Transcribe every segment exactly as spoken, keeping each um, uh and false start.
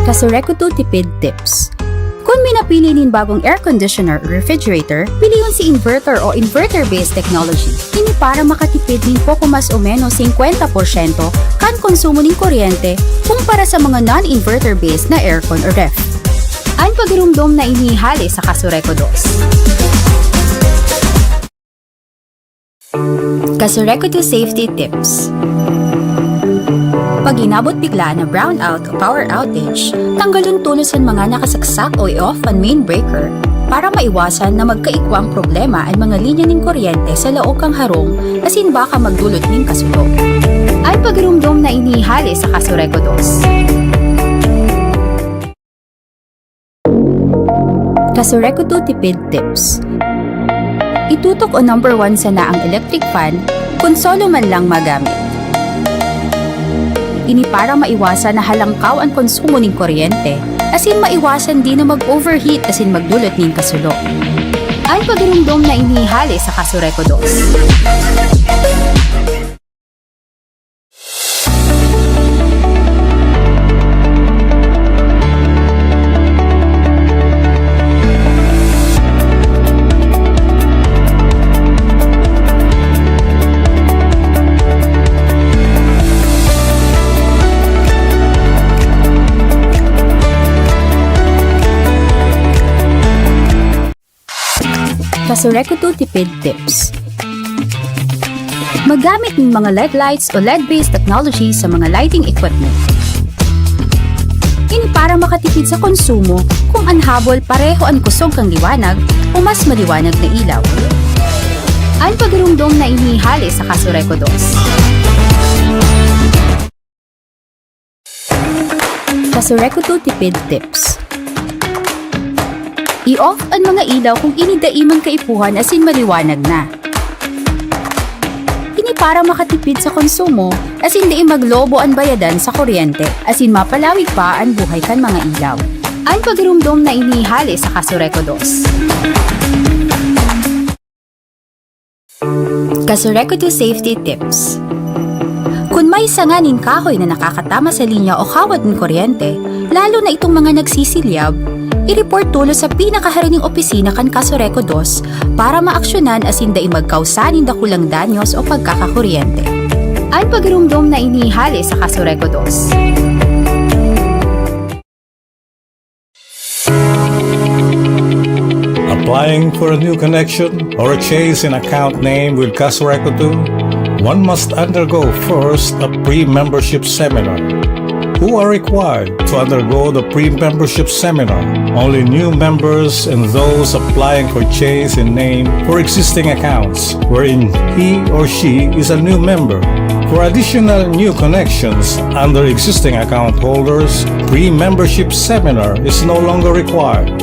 Kasureku two Tipid Tips. Kun may napili nin bagong air conditioner o refrigerator, pilion si inverter o inverter-based technology. Ini para makatipid nin poko mas o menos singkwenta porsyento kan konsumo nin kuryente kumpara sa mga non-inverter-based na aircon o ref. An pagiromdom na ini hale sa Kasureku dos. Kasureku two Safety Tips. Pag inabot bigla na brownout o power outage, tanggalon tolos an mga nakasaksak o i-off an main breaker para maiwasan na magkaigwa ang problema an mga linya nin kuryente sa laog kan harong asin baka magdulot nin kasulo. An pagiromdom na ini hale sa Kasureku dos. Kasureku two Tipid Tips. Itutok o number one sana ang electric fan kun solo man lang magamit. Ini para maiwasan na halangkaw an konsumo nin kuryente, asin maiwasan din na mag-overheat asin magdulot nin kasulo. An pagiromdom na ini hale sa Kasureku dos. Kasureku two Tipid Tips. Magamit ng mga L E D lights o L E D-based technology sa mga lighting equipment. Ini para makatipid sa konsumo kung an habol pareho an kusog kan liwanag o mas maliwanag na ilaw. An pagiromdom na ini hale sa Kasureku dos. Kasureku two Tipid Tips. I-off an mga ilaw kung ini dai man kaipuhan asin maliwanag na. Ini para makatipid sa konsumo asin dai maglobo an bayadan sa kuryente asin mapalawig pa an buhay kan mga ilaw. An pagiromdom na ini hale sa Kasureku dos. Kasureku two Safety Tips. Kun may sanga nin kahoy na nakakatama sa linya o kawad nin kuryente, lalo na itong mga nagsisilyab, i-report tolos sa pinakaharaniang opisina kan Kasureku dos para maaksyonan asin dai magkausa nin dakulang danyos o pagkakakuryente. An pagiromdom na ini hale sa Kasureku dos. Applying for a new connection or a change in account name with Kasureku two, one must undergo first a pre-membership seminar. Who are required to undergo the pre-membership seminar? Only new members and those applying for change in name for existing accounts wherein he or she is a new member. For additional new connections under existing account holders, pre-membership seminar is no longer required.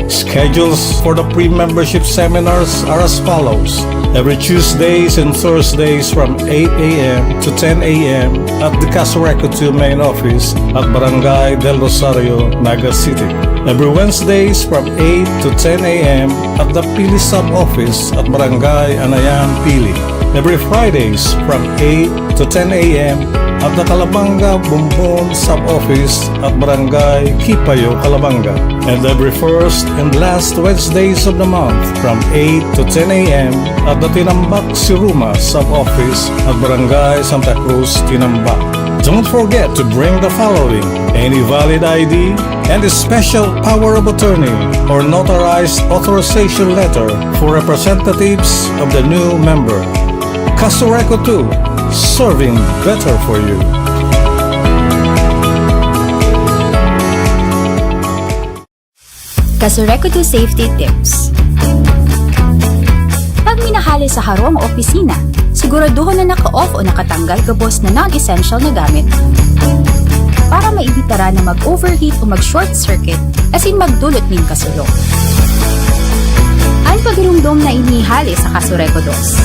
Schedules for the pre-membership seminars are as follows. Every Tuesdays and Thursdays from eight a m to ten a m at the Kasureku two main office at Barangay Del Rosario, Naga City. Every Wednesdays from eight to ten a m at the Pili Sub-Office at Barangay Anayan, Pili. Every Fridays from eight to ten a m at the Calabanga Bumbon Sub-Office at Barangay Kipayo, Calabanga. And every first and last Wednesdays of the month from eight to ten a m at the Tinambak Siruma Sub-Office at Barangay Santa Cruz, Tinambak. Don't forget to bring the following: any valid I D and a special power of attorney or notarized authorization letter for representatives of the new member. Kasureku two, serving better for you. Kasureku two Safety Tips. Pag minahali sa harong o opisina, Siguraduhon na naka-off o nakatanggal gabos na non-essential na gamit para maibitaran na mag-overheat o mag-short circuit asin magdulot nin kasulo. An pagirumdom na ini hale sa Kasureco dos.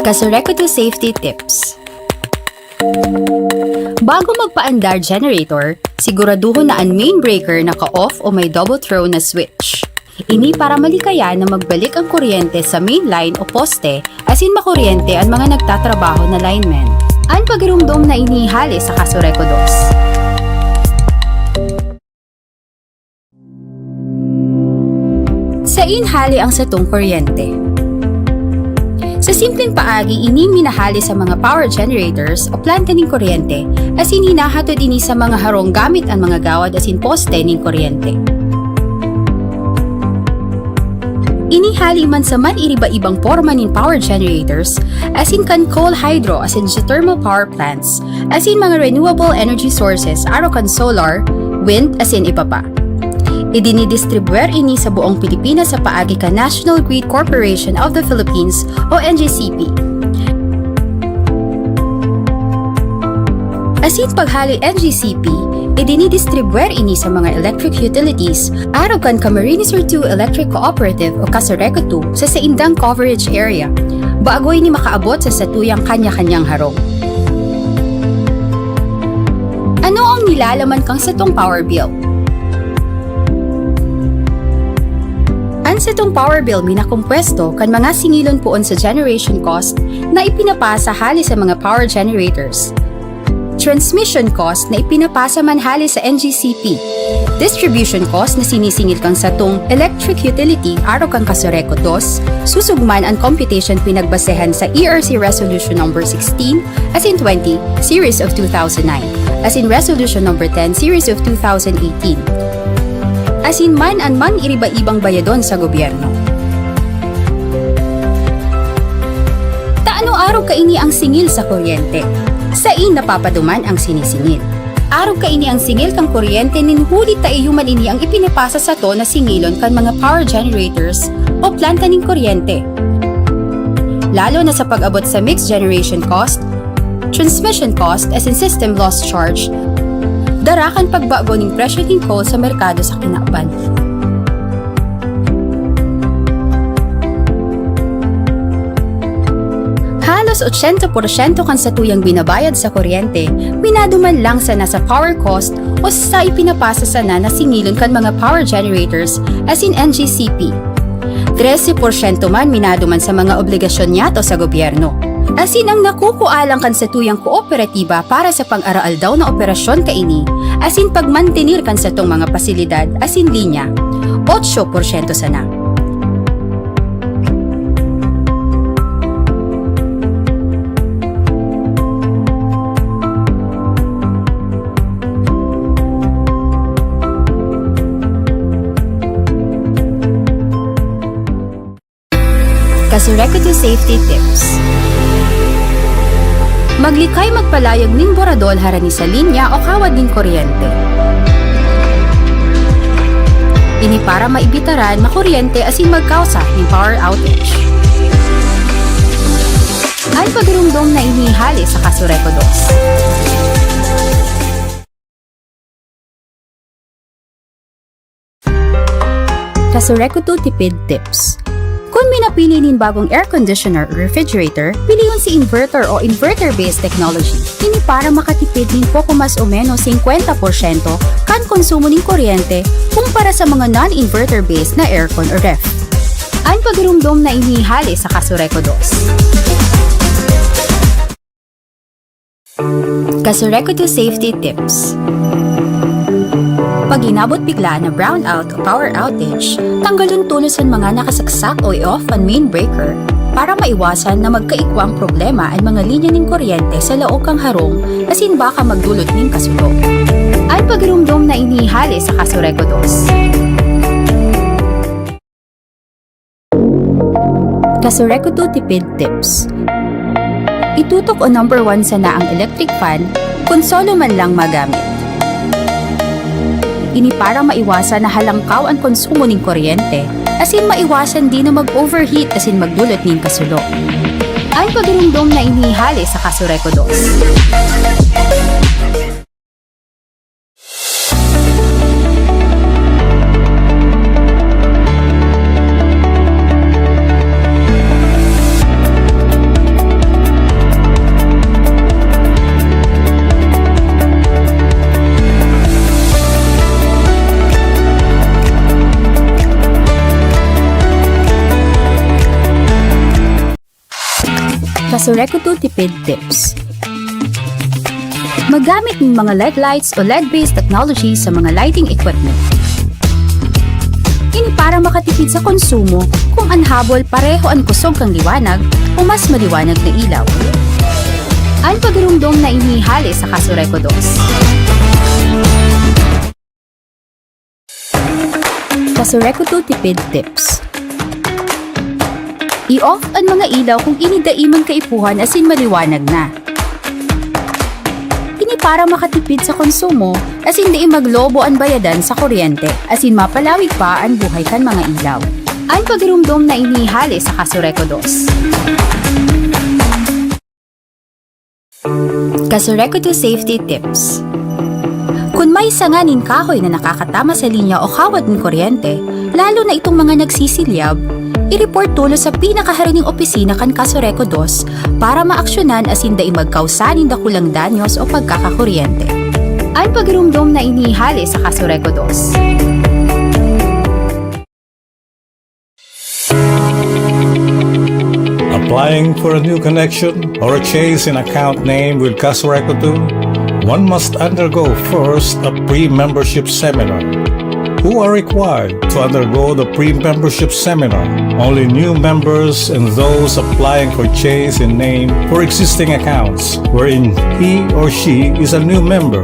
Kasureco two safety tips. Bago magpaandar generator, siguraduhon na an main breaker naka-off o may double throw na switch. Ini para malikayan na magbalik ang kuryente sa main line o poste asin makuryente an mga nagtatrabaho na linemen. An pagirumdom na ini hale sa Kasureco dos. Sain hale ang satong kuryente? Sa simpleng paagi, ini minahale sa mga power generators o planta nin kuryente, asin hinahatod ini sa mga harong gamit an mga gawad asin poste nin kuryente. Ini hale man sa man-iriba-ibang porma nin power generators, asin kan coal, hydro, asin geothermal power plants, asin mga renewable energy sources, arog kan solar, wind, asin iba pa. Idinidistribwer ini sa buong Pilipinas sa paagi kan National Grid Corporation of the Philippines o N G C P. Asin paghale N G C P, idinidistribwer ini sa mga electric utilities, arog kan Camarines Sur two Electric Cooperative o Kasureco two sa saindang coverage area, bago ini makaabot sa satuyang kanya-kanyang harong. Ano ang nilalaman kan satong power bill? An satong power bill minakompuesto kan mga singilon poon sa generation cost na ipinapasa hale sa mga power generators, transmission cost na ipinapasa man hale sa N G C P, distribution cost na sinisingil kan satong electric utility arog kan Kasureco dos, susog man an computation pinagbasehan sa E R C Resolution Number sixteen asin twenty, Series of two thousand nine, asin Resolution Number ten, Series of two thousand eighteen. Asin man an man-iriba-ibang bayadon sa gobyerno. Ta ano arog kaini ang singil sa kuryente? Sain napapaduman ang sinisingil? Arog kaini ang singil kan kuryente nin huli ta iyo man ini ang ipinapasa sato na singilon kan mga power generators o planta nin kuryente. Lalo na sa pag-abot sa mixed generation cost, transmission cost asin system loss charge, dara kan pagbago nin presyo nin coal sa merkado sa kinaban. Halos ochenta porsyento kan satuyang binabayad sa kuryente, minaduman lang sana sa power cost o sa ipinapasa sana na singilon kan mga power generators asin N G C P. Trese porsyento man minaduman sa mga obligasyon niyato sa gobyerno. Asin ang nakukua lang kan satuyang kooperatiba para sa pang-araaldaw na operasyon kaini, asin pagmantener kan satong mga pasilidad asin linya, otso porsyento sana. Kasureco two safety tips. Maglikay magpalayog nin boradol harani sa linya o kawad nin kuryente. Ini para maibitaran makuryente asin magkausa nin power outage. An pagirumdom na ini hale sa Kasureco dos. Kasureco two tipid tips. Kun minapili nin bagong air conditioner o refrigerator, pilion si inverter o inverter-based technology. Ini para makatipid nin poko mas o menos singkwenta porsyento kan konsumo nin kuryente kumpara sa mga non-inverter-based na aircon o ref. An pagirumdom na ini hale sa Kasureco dos. Kasureco two safety tips. Pag inabot bigla na brownout o power outage, tanggalon tolos an mga nakasaksak o i-off an main breaker para maiwasan na magkaigwang problema an mga linya nin kuryente sa laog kan harong asin baka magdulot nin kasulo. An pagirumdom na ini hale sa Kasureco dos. Kasureco two tipid tips. Itutok o number one sana ang electric fan kun solo man lang magamit. Ini para maiwasan na halangkaw an konsumo nin kuryente asin maiwasan din na mag-overheat asin magdulot nin kasulo. An pagiromdom na ini hale sa Kasureco dos. Kasureco two Tipid Tips. Maggamit ng mga led lights o led-based technology sa mga lighting equipment. Ini para makatipid sa konsumo kung an habol pareho an kusog kan liwanag o mas maliwanag na ilaw. An pagiromdom na ini hale sa Kasureco dos. Kasureco two Tipid Tips. I-off an mga ilaw kung ini dai man kaipuhan asin maliwanag na. Ini para makatipid sa konsumo asin dai maglobo an bayadan sa kuryente asin mapalawig pa an buhay kan mga ilaw. An pagiromdom na ini hale sa Kasureco dos. Kasureco two Safety Tips. Kun may sanga nin kahoy na nakakatama sa linya o kawad nin kuryente, lalo na itong mga nagsisilyab, i-report tolos sa pinakaharining opisina kan Kasureco dos para maaksyonan asin dai magkausa nin dakulang danyos o pagkakakuryente. An pagiromdom na ini hale sa Kasureco dos. Applying for a new connection or a change in account name with Kasureco two, one must undergo first a pre-membership seminar. Who are required to undergo the pre-membership seminar? Only new members and those applying for change in name for existing accounts wherein he or she is a new member.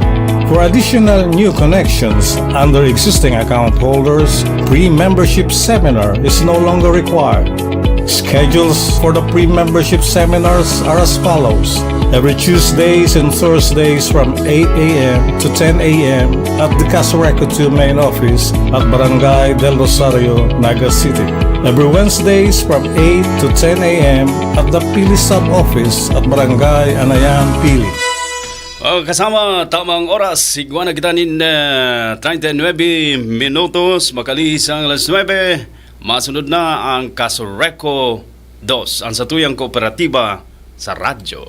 For additional new connections under existing account holders, pre-membership seminar is no longer required. Schedules for the pre-membership seminars are as follows. Every Tuesdays and Thursdays from eight a m to ten a m at the Kasureco two main office at Barangay Del Rosario, Naga City. Every Wednesdays from eight to ten a m at the Pili Sub-Office at Barangay Anayan, Pili. Ah, kasama, tamang oras. Igwa na kita nin, ah, treinta y nueve minutos. Makalihis ang alas nuebe. Masunod na ang Kasureco dos, ang satuyang kooperatiba sa radyo.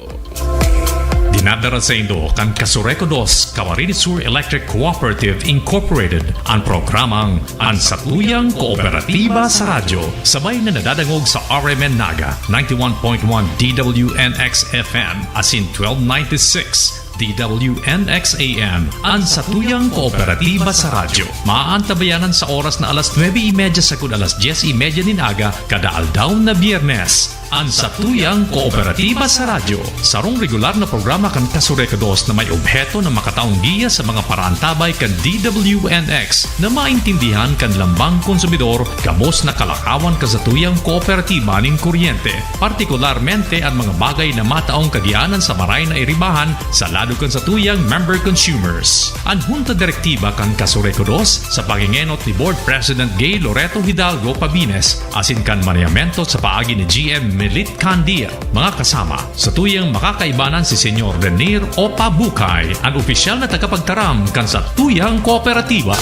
Dinadara saindo kan Kasureco dos Camarines Sur Electric Cooperative Incorporated an programang An Satuyang Kooperatiba sa Radyo, sabay na nadadangog sa R M N Naga, ninety-one point one D W N X F M, asin twelve ninety-six D W N X A M, an satuyang kooperatiba sa radyo. Maaantabayanan sa oras na alas nuebe y media sagkod alas dyes y media nin aga kada aldaw na Biyernes. An satuyang kooperatiba sa radyo, sarong regular na programa kan Kasureco dos na may obheto na makataong giya sa mga paraantabay kan D W N X na maintindihan kan lambang konsumidor gabos na kalakawan kan satuyang kooperatiba nin kuryente, partikularmente an mga bagay na mataong kagianan sa maray na iribahan sa lado kan satuyang member consumers. An Hunta Direktiba kan Kasureco dos, sa pangengenot ni Board President Gay Loreto Hidalgo Pabines asin kan maneyamento sa paagi ni G M Milit Candia, mga kasama, satuyang makakaibanan si Senyor Renier Opa Bucay, an opisyal na tagapagtaram kan satuyang kooperatiba.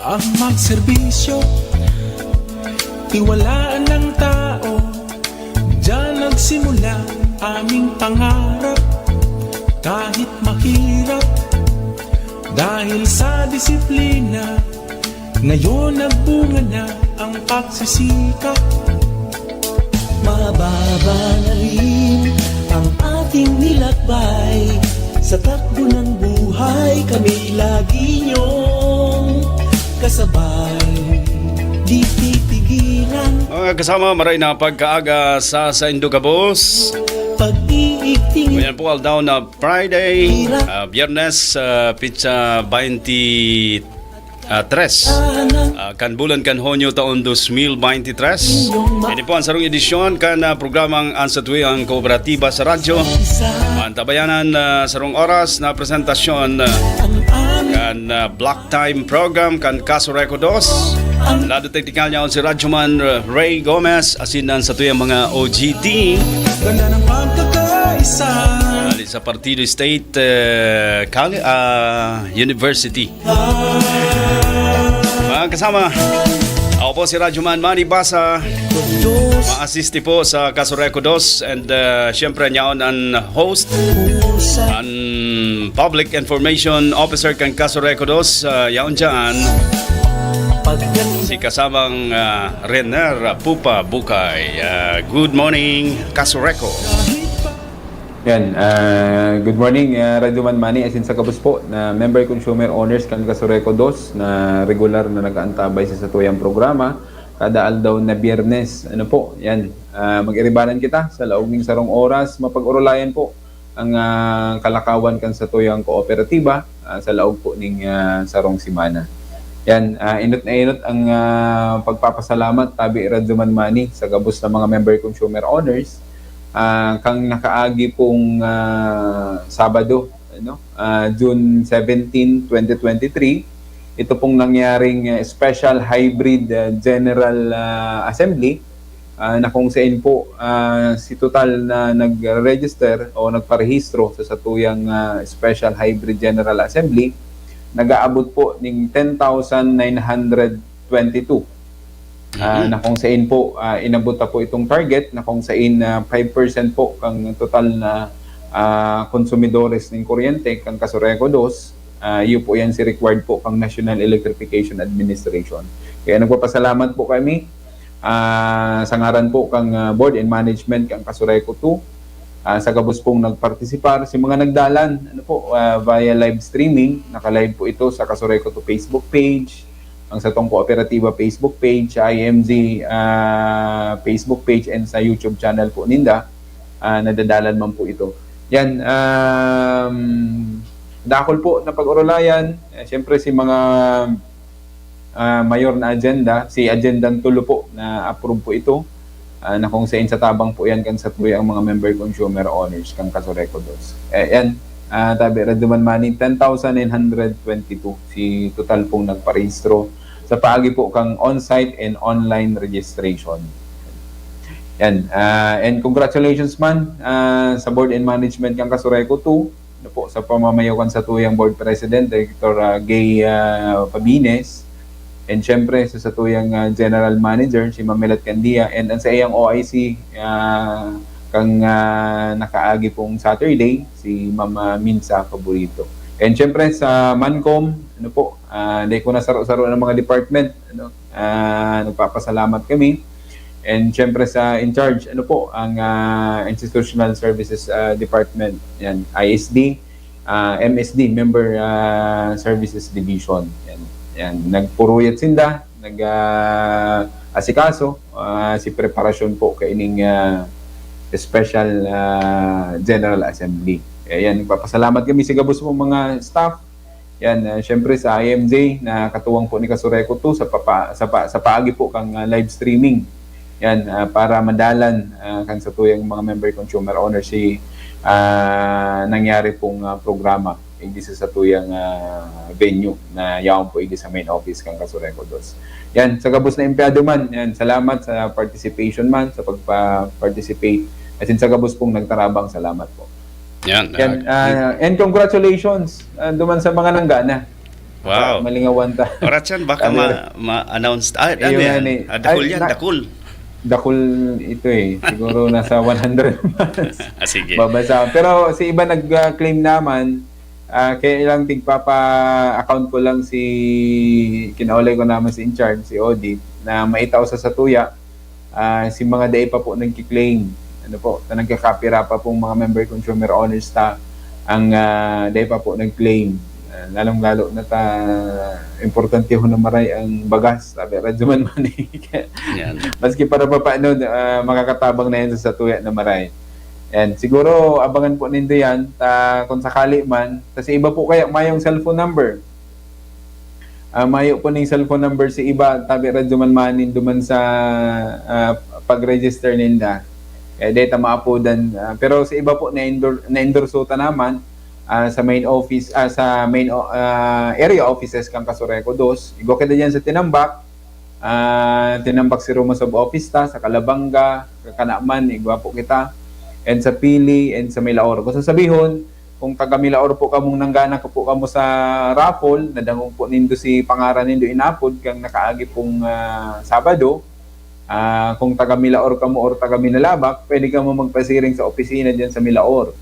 Ang magserbisyo, tiwalaan ng tao. Diyan nagsimula aming pangarap, kahit mahirap. Dahil sa disiplina, ngayon nagbunga na ang pagsisikap. Mababa na rin ang ating nilakbay. Sa takbo ng buhay, kami lagi niyong kasabay. Di titigilan. Mga kasama, maray na pagkaaga sa saindo gabos. Pag-iigtingin. Ngayon po, aldaw na Friday, ah, Biyernes, ah, pitsa baynte ah, tres, ah, kan bulan kan Hunyo taon dos mil beintitres. Ini po ang sarong edisyon kan, ah, programang An Satuyang Kooperatiba sa Radyo. Mantabayanan, ah, sarong oras na presentasyon, ah, kan, ah, Block Time Program kan Kaso Reco dos. Lado teknikal niya si Radyoman, ah, Ray Gomez, asin ang satuyang mga O G T. Ganda ng pagkakaisa. Dali sa Partido State, eh, Kali-, ah, University. Mga kasama, ako po si Radyoman Manny Basa. Ma-assist po sa Kaso Reco dos and, uh, siyempre, nyaon an host, an public information officer kan Kaso Reco dos, uh, yaon dyan, si kasamang, uh, Rener Pupa Bukay. Uh, good morning, Kaso Reco. Yan, ah, good morning, ah, Radyoman Manny, asin sa gabos po na member consumer owners kan Kaso Reco dos na regular na nag-aantabay sa satuyang programa kada aldaw na Biyernes. Ano po, yan, ah, mag-iribanan kita sa laog ning sarong oras, mapag-orolayan po ang, ah, kalakawan kan satuyang kooperatiba, ah, sa laog po ning, ah, sarong semana. Yan, ah, enot na enot ang, ah, pagpapasalamat, tabi Radyoman Manny, sa gabos na mga member consumer owners, ah, kan nakaagi pong, ah, Sabado, ano, ah, June seventeen, twenty twenty-three, ito pong nangyaring, ah, special hybrid, ah, General, ah, Assembly, ah, na kung sain po, ah, si total na nag-register o nagparehistro sa satuyang, ah, special hybrid General Assembly, nag-aabot po ning ten thousand nine hundred twenty-two. Ah, Mhm. na kung sain po, ah, inabot na po itong target na kung sain na five percent po kan total na, ah, konsumidores nin kuryente kan Kaso Reco dos, ah, iyo po yan si required po kan National Electrification Administration. Kaya nagpapasalamat po kami, ah, sa ngaran po kan, ah, Board and Management kan Kaso Reco two, ah, sa gabos pong nagpartisipar, si mga nagdalan, ano po, ah, via live streaming, naka-live po ito sa Kaso Reco two Facebook page, ang satong Kooperatiba Facebook page, sa I M G, ah, Facebook page, and sa YouTube channel po ninda, ah, nadadalan man po ito. Yan, um, dakul po na pag-orolayan. Eh, siyempre, si mga, ah, mayor na agenda, si Agendang Tulo po, na approve po ito, ah, na kung sain sa tabang po yan kan satuyang mga member consumer owners kan Kaso Reco dos. Eh, yan, ah, tabi, Radyoman Manny, ten thousand nine hundred twenty-two si total pong nagparehistro sa paagi po kan on-site and online registration. Yan, ah, and congratulations man, ah, sa board and management kan Kaso Reco two, ano po, sa pamamayo kan satuyang board president, Director, ah, Gay, ah, Pabines, and syempre sa satuyang, ah, general manager, si Ma'am Melat Candia, and ang sa iyang O I C, ah, kang, ah, nakaagi pong Saturday, si Ma'am, ah, Minsa Favorito. And syempre sa Mancom, ano po, ah, dai ko na saro-saro ng mga department, ano, ah, nagpapasalamat kami. And syempre sa in charge, ano po, ang, ah, Institutional Services, ah, Department, yan, I S D, ah, M S D, Member, ah, Services Division. Yan, yan. Nagpuruyat sinda, nag, ah, asikaso, ah, si preparasyon po kaining, ah, special, ah, General Assembly. Kaya yan, nagpapasalamat kami sa gabos mong mga staff. Yan, ah, syempre sa I M J na katuwang po ni Kaso Reco two sa papa-, sa pa-, sa paagi po kang, ah, live streaming. Yan, ah, para madalan, ah, kan satuyang mga member consumer owner si, ah, nangyari pong, ah, programa, hindi sa satuyang, ah, venue na yaon po, hindi sa main office kan Kaso Reco dos. Yan, sa gabos na empleyado man, yan, salamat sa participation man, sa pagpa-participate. As in, sa gabos pong nagtarabang, salamat po. Yan, Yan, ah, ah, and congratulations, ah, duman sa mga nanggana. Wow. Malingawan ta. Oras yan, baka Ano ma-, ma-announce. Ah, ano Ayun yan? nga ni. Ah, dakul Ay, yan, na- dakul. Dakul ito eh. Siguro nasa one hundred months. Ah, sige. Babasa. Pero si iba nag-claim naman, ah, kaya lang tigpapa-account ko lang si, kinaulay ko naman si in charge, si Odit, na maitao sa satuya, ah, si mga dai pa po nagki-claim, ano po, na nagkakapira pa pong mga member consumer owners ta, ang, ah, dai pa po nag-claim. Ah, lalong-lalo na ta, importante ho na maray ang bagas, sabi, Radyo Man Money. Yan. Maski para papaano, ah, makakatabang na yan sa satuya na maray. Yan. Siguro, abangan po nindo yan. Ta, kung sakali man, ta sa iba po kaya mayong cellphone number. Ah, mayo po ning cellphone number si iba, tabi Radyo Manmanin duman sa, ah, pag-register ninda. Eh, deta maapodan, ah, pero sa iba po, na-endor-, na-endorso ta naman, ah, sa main office, ah, sa main o-, ah, area offices kan Casureco dos. Igwa kita diyan sa Tinambac, ah, Tinambac Siruma Sub-Office ta, sa Calabanga, sa Canaman, igwa po kita. And sa Pili, and sa Milaor. Kung sasabihon, kung taga Milaor po kamong nanggana ka po kamo sa raffle, nadangog po nindo si pangaran nindo inapod kang nakaagi pong, ah, Sabado, ah, kung taga Milaor kamo or taga Minalabac, pwede kamo magpasiring sa opisina diyan sa Milaor.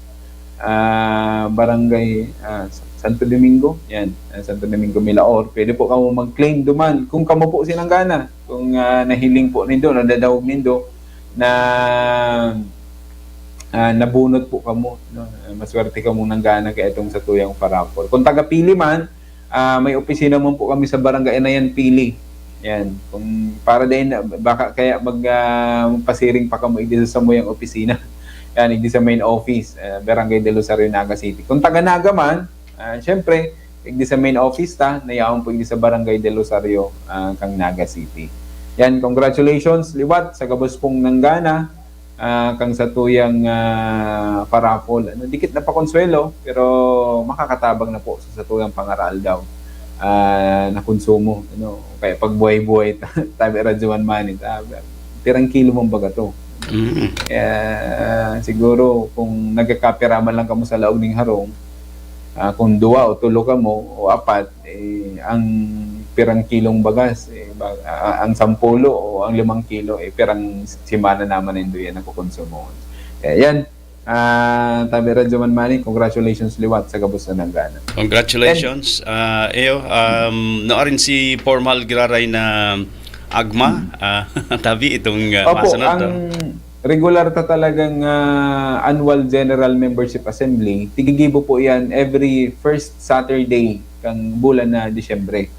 Ah, barangay, ah, Santo Domingo, yan, ah, Santo Domingo, Milaor. Pwede po kamo mag-claim duman kung kamo po sinanggana, kung, ah, nahiling po nindo, nadadangog nindo na, ah, nabunot po kamo, no? Ah, maswerte kamong nanggana kay itong satuyang pa-raffle. Kung taga Pili man, ah, may opisina man po kami sa Barangay Anayan, Pili. Yan. Kung para din, baka kaya mag, ah, magpasiring pa kamo igdi sa samuyang opisina. Yan, igdi sa main office, ah, Barangay del Rosario, Naga City. Kung taga Naga man, ah, syempre, igdi sa main office ta, nayaon po igdi sa Barangay del Rosario, ah, kang Naga City. Yan, congratulations liwat sa gabos pong nanggana, ah, kang satuyang, ah, pa-raffle. Ano, dikit na pakonsuwelo, pero makakatabang na po sa satuyang pangaraaldaw. Ah, na konsumo, ano, kaya pagbuhay-buhay, tabi Radyo Manmanin, ta-, pirang kilo man baga to? Mm. Kaya, ah, siguro kung nagkakapira man lang kamo sa laog ning harong, ah, kung duwa o tulo kamo o apat, eh, ang pirang kilong bagas, eh, ba-, ah, ang sampulo o ang limang kilo, eh, pirang semana naman nindo yan nakokonsumo. Kaya yan, ah, tabi Radyo Manmanin, congratulations liwat sa gabos na nanggana. Congratulations, ah, Eo. Um, nuarin si formal giraray na agma, ah, tabi itong, ah, Opo, masunod, ang no? Regular ta talagang, ah, annual general membership assembly, tigigibo po yan every first Saturday kang bulan na Disyembre.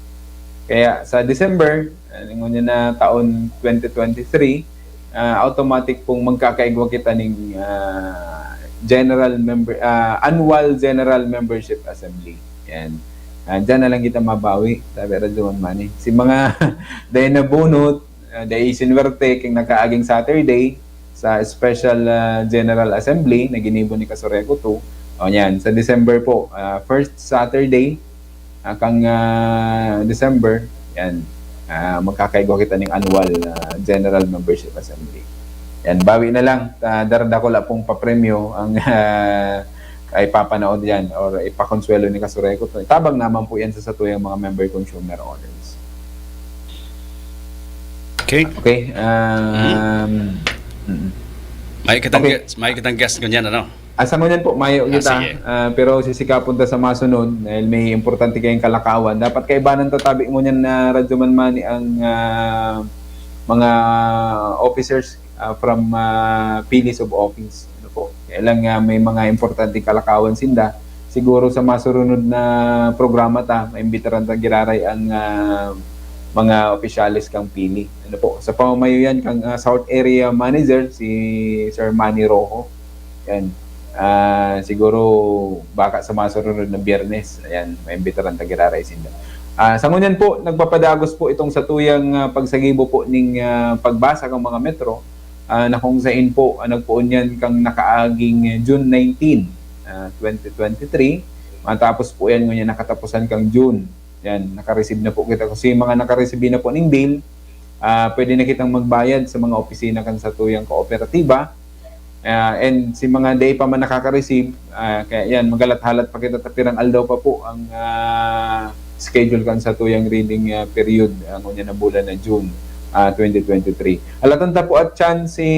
Kaya sa December, ah, ngunyan na taon twenty twenty-three, ah, automatic pong magkakaigwa kita ning, ah, general member, ah, annual general membership assembly. Yan. Ah, diyan na lang kita mabawi, tabi Radyo Manmanin. Si mga dahil nabunot, ah, dahil sinwerte, king nakaaging Saturday, sa special, ah, General Assembly na ginibo ni Casureco two. O, yan. Sa December po, ah, first Saturday, ah, kang, ah, December, yan. Ah, magkakaigwa kita ning annual, ah, General Membership Assembly. Yan, bawi na lang. Ah, daradakula pong papremyo ang, ah, ay papanaod yan or ipakonsuwelo ni Casureco two. Tabang naman po yan sa satuyang mga member consumer orders. Okay. Okay, um, mm. May kitang Okay. guest, may kitang guest ngunyan, ano? Ah, sa ngunyan po, mayo Ah, kita, sige. Ah, pero sisikapon ta sa masunod dahil may importante kayong kalakawan. Dapat kaibanan ta tabi ngunyan na Radyo Manmanin ang, ah, mga officers, ah, from, ah, Pili Sub-Office. Ano po? Kaya lang, ah, may mga importante kalakawan sinda. Siguro sa masurunod na programa ta, maimbitaran ta giraray ang, ah, mga opisyales kang Pili. Ano po? Sa pamamayo yan kang, ah, South Area Manager, si Sir Manny Rojo. Yan. Ah, siguro baka sa masurunod na Biyernes, ayan, maimbitaran ta giraray sinda. Ah, sa ngunyan po, nagpapadagos po itong satuyang, ah, pagsagibo po ning, ah, pagbasa kang mga metro, ah, na kung sain po, ah, nagpoon yan kang nakaaging June nineteen, ah, twenty twenty-three. Matapos po yan, ngunyan nakatapusan kang June. Yan, naka-receive na po kita. Kasi mga naka-receive na po ning bill, ah, pwede na kitang magbayad sa mga opisina kan satuyang kooperatiba. Ah, and si mga dai pa man nakaka-receive, ah, kaya yan, maghalat-halat pa kita, tapirang aldaw pa po ang, ah, schedule kan satuyang reading, ah, period, ah, ngunyan na bulan na June, ah, twenty twenty-three. Halatan ta po at chance si,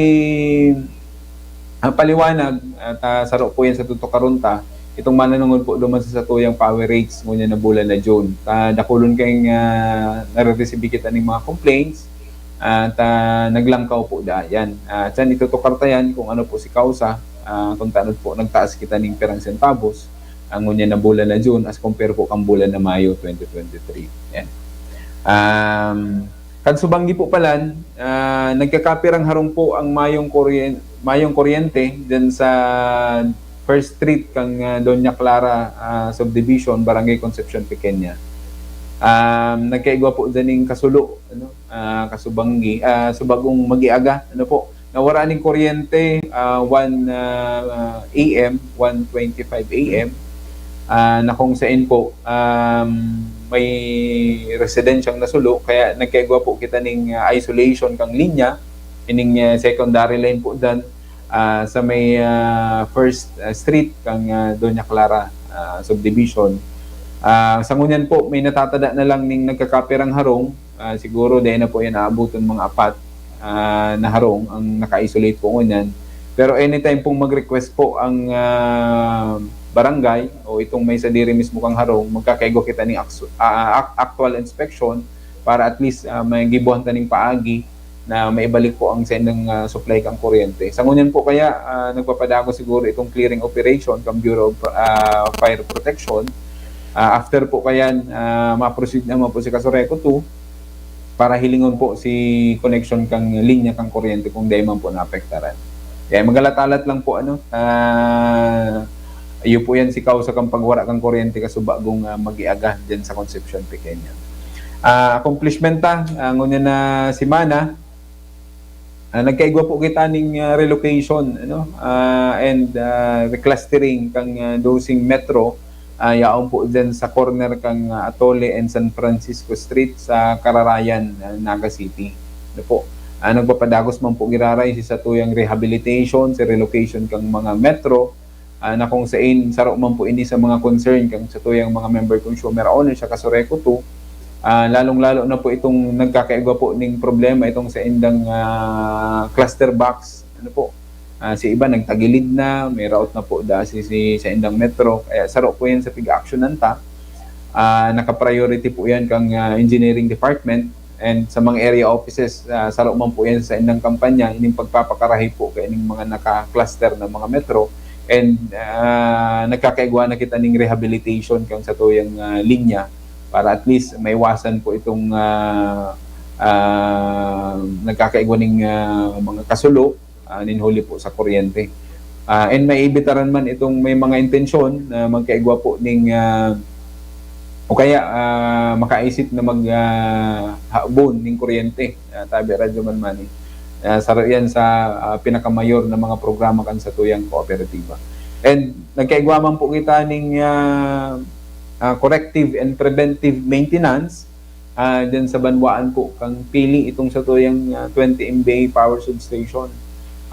ah, paliwanag, at, ah, saro po yan sa tutukaron ta, itong mananungod po duman sa satuyang power rates ngunyan na bulan na June. Ta dakulon kayong, ah, nare-receive kita ning mga complaints, at, ah, naglangkaw po da. Yan. Ah, tiyan, itutukar ta yan kung ano po si kausa, ah, kung tanod po nagtaas kita ning pirang sentabos, ang ngunyan na bulan na June as compare po kang bulan na Mayo twenty twenty-three. Yan. Um, kan subanggi po palan, ah, nagkakapirang harong po ang mayong kuryen-, mayong kuryente dyan sa First Street kang, ah, Doña Clara, ah, Subdivision, Barangay Concepcion Pequeña. Um, nagkaigwa po dyan yung kasulo, ano, ah, kasubanggi, ah, subagong mag-iiga, ano po, nawara ning kuryente, ah, one, ah, A M, one twenty-five A M, ah, na kung sain po, um, may residensyang nasulo, kaya nagkaigwa po kita ning, ah, isolation kang linya, ining, ah, secondary line po dyan, ah, sa may, ah, first, ah, street kang, ah, Doña Clara, ah, subdivision. Ah, sa ngunyan po, may natatada na lang ning nagkakapirang harong, ah, siguro dai na po yan aabuton mga apat, ah, na harong ang naka-isolate po ngunyan. Pero anytime pong mag-request po ang, ah, barangay o itong may sadiri mismo kang harong, magkakaigwa kita ning aksu-, ah, ak-, actual inspection para at least, ah, may gibuhan ta ning paagi na maibalik po ang saindang, ah, supply kang kuryente. Sa ngunyan po kaya, ah, nagpapadagos siguro itong clearing operation kang Bureau of, ah, Fire Protection. Ah, after po kaya, ah, ma-proceed naman po si Casureco two para hilingon po si connection kang linya kang kuryente kung dai man po naapektaran. Kaya magalat-alat lang po, ano, ah, iyo po yan si kausa kang pagwara kang kuryente kasubagong, ah, mag-iiga dyan sa Concepcion Pequeña. Ah, accomplishment ta, ah, ngunyan na semana, ah, nagkaigwa po kita ning, ah, relocation, ano, ah, and, ah, reclustering kang, ah, dosing metro, ah, yaon po dyan sa corner kang, ah, Atole and San Francisco Street sa Cararayan, ah, Naga City. Ano po, ah, nagpapadagos man po giraray si satuyang rehabilitation, si relocation kang mga metro, ah, na kung sain saro man po ini sa mga concern kang satuyang mga member consumer owners sa Casureco two, ah, lalong-lalo na po itong nagkakaigwa po ning problema itong saindang, ah, cluster box, ano po, ah, si iba nagtagilid na, may raot na po da si, si saindang metro, kaya saro po yan sa pig-actionan ta. Ah, naka-priority po yan kang, ah, engineering department and sa mga area offices, ah, saro man po yan sa indang kampanya, ining pagpapakarahay po kaining mga naka-cluster na mga metro and, ah, nagkakaigwa na kita ning rehabilitation kang satuyang, ah, linya para at least maiwasan po itong, ah, ah, nagkakaigwa ning, ah, mga kasulo, ah, nin huli po sa kuryente. Ah, and maibitaran man itong may mga intensyon na magkaigwa po ning, ah, o kaya, ah, makaisip na mag, ah, habon ning kuryente, ah, tabi Radyo Man Mani. Ah, saro yan sa, ah, pinakamayor na mga programa kan satuyang kooperatiba. And nagkaigwa man po kita ning, ah, ah, corrective and preventive maintenance, ah, dyan sa banwaan po kang Pili itong satuyang, ah, twenty M V A power substation.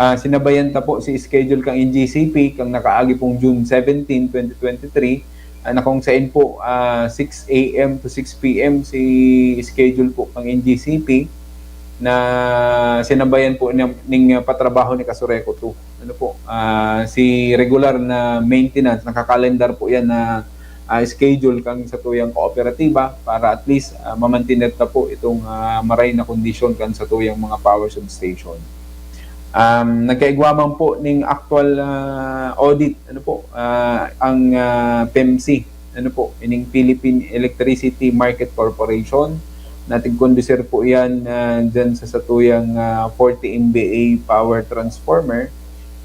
Ah, sinabayan ta po si schedule kang N G C P kang nakaagi pong June seventeen, twenty twenty-three, ah, na kung sain po, ah, six A M to six P M si schedule po kang N G C P na sinabayan po ning, ning, ah, patrabaho ni Casureco two. Ano po, ah, si regular na maintenance, nakakalendar po yan na, ah, schedule kang satuyang kooperatiba para at least, ah, mamantener ta po itong, ah, maray na kondisyon kan satuyang mga power substation. Um, nagkaigwa man po ning actual, ah, audit, ano po, ah, ang, ah, P E M C, ano po, ining Philippine Electricity Market Corporation, na tigkondusir po yan, ah, dyan sa satuyang, ah, forty M V A power transformer,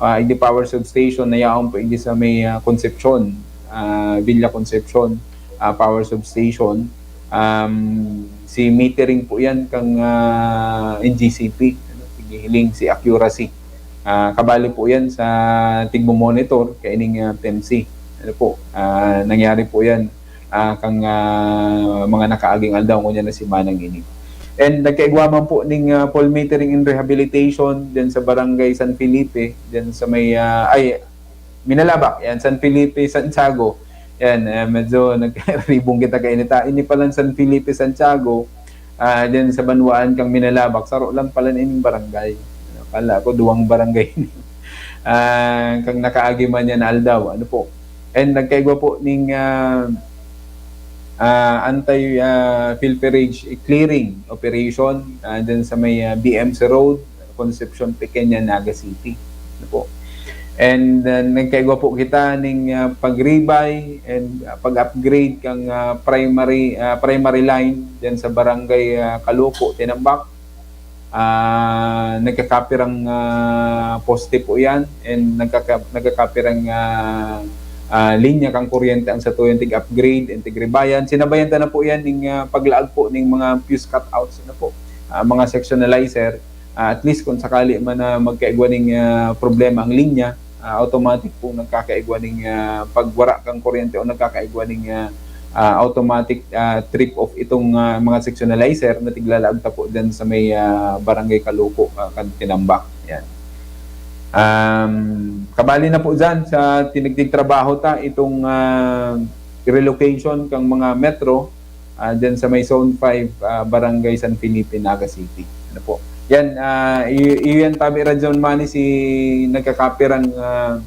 ah, igdi power substation na yaon po igdi sa may, ah, Concepcion, ah, Villa Concepcion, ah, power substation. Um, si metering po yan kang, ah, N G C P, ano, tighihiling si Accuracy. Ah, kabali po yan sa tigmo-monitor kaining, ah, P E M C. Ano po, ah, nangyari po yan, ah, kang, ah, mga nakaaging aldaw, ngunyan na semanang ini. And nagkaigwa man po ning, ah, pole metering and rehabilitation dyan sa Barangay San Felipe, dyan sa may, ah, ay, Minalabac, yan, San Felipe, Santiago. Yan, eh, medyo nagribong kita kainita. Ini palang San Felipe, Santiago, ah, dyan sa banwaan kang Minalabac, saro lang pala ining barangay. Kala ko duwang barangay. Ah, kang nakaagi man yan na aldaw, ano po. And nagkaigwa po ning, ah, ah, anti, ah, pilferage clearing operation, ah, dyan sa may, ah, B M C Road, Concepcion Pequeña, Naga City. Ano po. And, ah, nagkaigwa po kita ning, ah, pag-rebay and, ah, pag-upgrade kang, ah, primary, ah, primary line dyan sa barangay, ah, Caluco, Tinambac. Ah, nagkakapirang, ah, poste po yan and nagkaka-, nagkakapirang, ah, ah, linya kan kuryente ang satuyang tig-upgrade and tig-rebayan. Sinabayan ta na po yan ning, ah, paglaag po ning mga fuse cutouts na po, ah, mga sectionalizer. Ah, at least kung sakali man na magkaigwa ning, ah, problema ang linya, ah, automatic pong nagkakaigwa ning, ah, pagwara kang kuryente o nagkakaigwa ning, ah, ah, automatic, ah, trip off itong, ah, mga sectionalizer na tiglalaag ta po dyan sa may, ah, Barangay Kalupo, ah, kan Tinambac. Yan. Um, kabali na po dyan sa tinigtigtrabaho ta itong, ah, relocation kang mga metro, ah, dyan sa may Zone five, ah, Barangay San Felipe, Naga City. Ano po? Yan, ah, i- iyan tabi Radyo Mani si nagkakapirang, ah,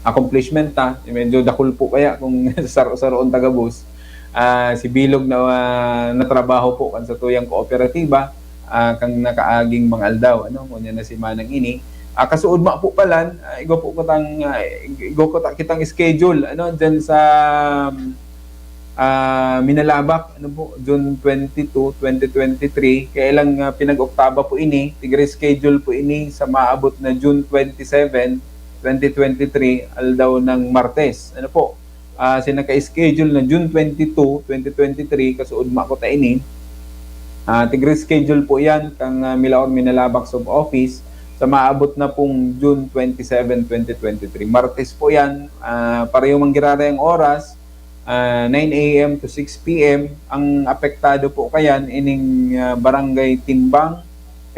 accomplishment ta. Medyo dakul po kaya kung saro-saroon tagabos. Ah, si Bilog na, ah, natrabaho po kan satuyang kooperatiba, ah, kang nakaaging mga aldaw, ano, ngunyan na si Manang ini. Ah, kasuodma po palan, ah, igwa po kitang, ah, igwa ko ta-, kitang schedule, ano, dyan sa, ah, Minalabac, ano po, June twenty-two, twenty twenty-three. Kaya lang, ah, pinag-oktaba po ini, tig-reschedule po ini sa maabot na June twenty-seven, twenty twenty-three, aldaw ng Martes. Ano po? Ah, si naka-schedule na June twenty-two, twenty twenty-three, kasuodma ko ta ini. Ah, tig-reschedule po yan kang, ah, Milaor Minalabac Sub-Office sa maabot na pong June twenty-seven, twenty twenty-three. Martes po yan, ah, pareho man giraray ang oras, ah, nine a m to six p m. Ang apektado po kayan, ining, ah, Barangay Timbang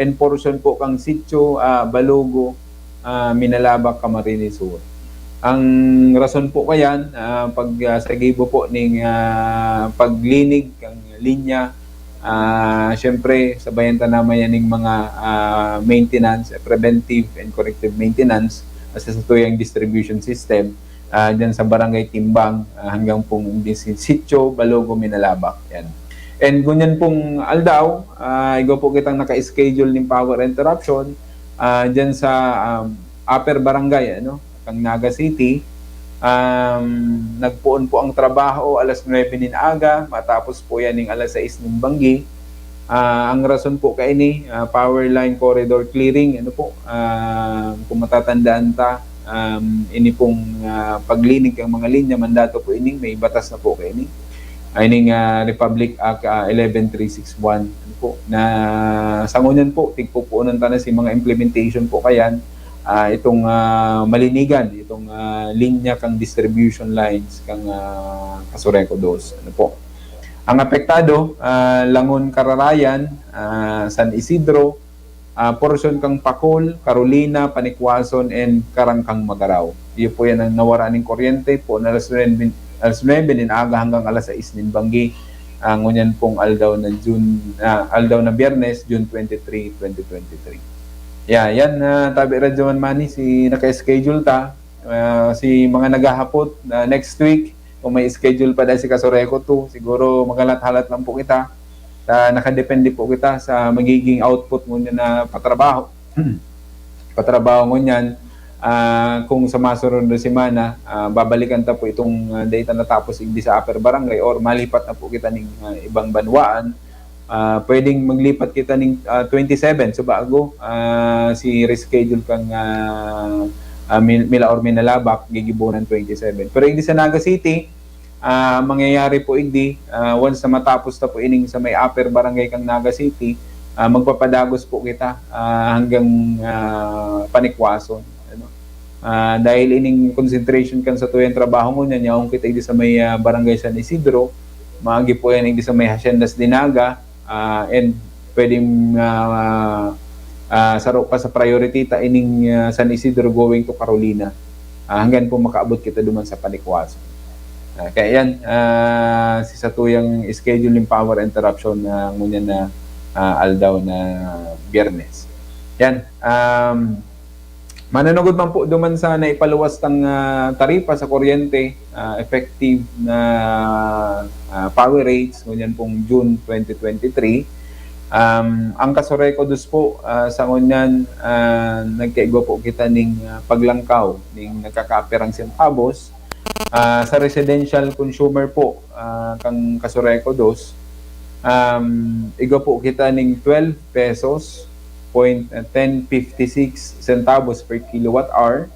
and portion po kang Sitio, ah, Balugo, ah, Minalabac, Camarines Sur. Ang rason po kayan, ah, pag, ah, sa gibo po ning, ah, paglinig kang linya, ah, siyempre, sabayan ta naman yan ning mga, ah, maintenance, eh, preventive and corrective maintenance, ah, sa satuyang distribution system, ah, dyan sa Barangay Timbang, ah, hanggang pong di si Sitio, Balogo, Minalabac. Yan. And ngunyan pong aldaw, ah, igwa po kitang naka-schedule ning power interruption, ah, dyan sa, um, Upper Barangay, ano, kang Naga City. Um, nagpoon po ang trabaho alas nuebe nin aga, matapos po yan ning alas sais nin banggi. Ah, ang rason po kaini, ah, power line corridor clearing, ano po, ah, kung matatandaan ta, um, ini pong, ah, paglinig kang mga linya, mandato po ini, may batas na po kaini. Ah, ining, ah, Republic Act, ah, eleven three six one, ano po, na sa ngunyan po, tigpupuonan ta na si mga implementation po kayan, ah, itong, ah, malinigan, itong, ah, linya kang distribution lines kang, ah, Casureco dos, ano po. Ang apektado, ah, Langon, Cararayan, ah, San Isidro, ah, portion kang Pacol, Carolina, Panikwason, and Karangkang, Magarao. Iyo po yan ang nawara ning kuryente po na alas nuebe, alas nuebe nin aga hanggang alas sais nin banggi. Ah, ngunyan pong aldaw na June, ah, aldaw na Biyernes, June twenty-three, twenty twenty-three. Yeah, yan, ah, tabi Radyo Man Mani, si naka-schedule ta. Ah, si mga naghahapot, ah, next week, kung may schedule pa dahil si Casureco two, siguro maghalat-halat lang po kita. Ah, nakadepende po kita sa magiging output ngunyan na patrabaho. Patrabaho ngunyan, ah, kung sa masunod na semana, ah, babalikan ta po itong, ah, data natapos igdi sa Upper Barangay or malipat na po kita ning, ah, ibang banwaan. Ah, pwedeng maglipat kita ning, ah, twenty-seven sa bago, ah, si reschedule kang, ah, ah, Mil-, Milaor Minalabac, gigibonan twenty-seven. Pero igdi sa Naga City, ah, mangyayari po igdi, ah, once na matapos ta po ining sa may Upper Barangay kang Naga City, ah, magpapadagos po kita, ah, hanggang, ah, Panikwason, ano. Ah, dahil ining concentration kan satuyang trabaho ngunyan, yaon kita igdi sa may, ah, Barangay San Isidro, maagi po yan igdi sa may Haciendas de Naga, ah, and pwedeng, ah, ah, saro pa sa priority ta ining, ah, San Isidro going to Carolina. Ah, hanggang po makaabot kita duman sa Panikwason. Ah, kaya yan, ah, si satuyang schedule ning power interruption na ngunyan na, ah, aldaw na Biyernes. Yan, um, manunugod man po duman sa naipaluwas tang, ah, taripa sa kuryente, ah, effective na, ah, power rates, ngunyan pong June twenty twenty-three. Um, ang Casureco dos po, ah, sa ngunyan, ah, nagkaigwa po kita ning, ah, paglangkaw ning nagkakapirang sentabos. Ah, sa residential consumer po, ah, kang Casureco dos, um, igwa po kita ning twelve pesos point, ah, ten fifty-six centavos per kilowatt hour.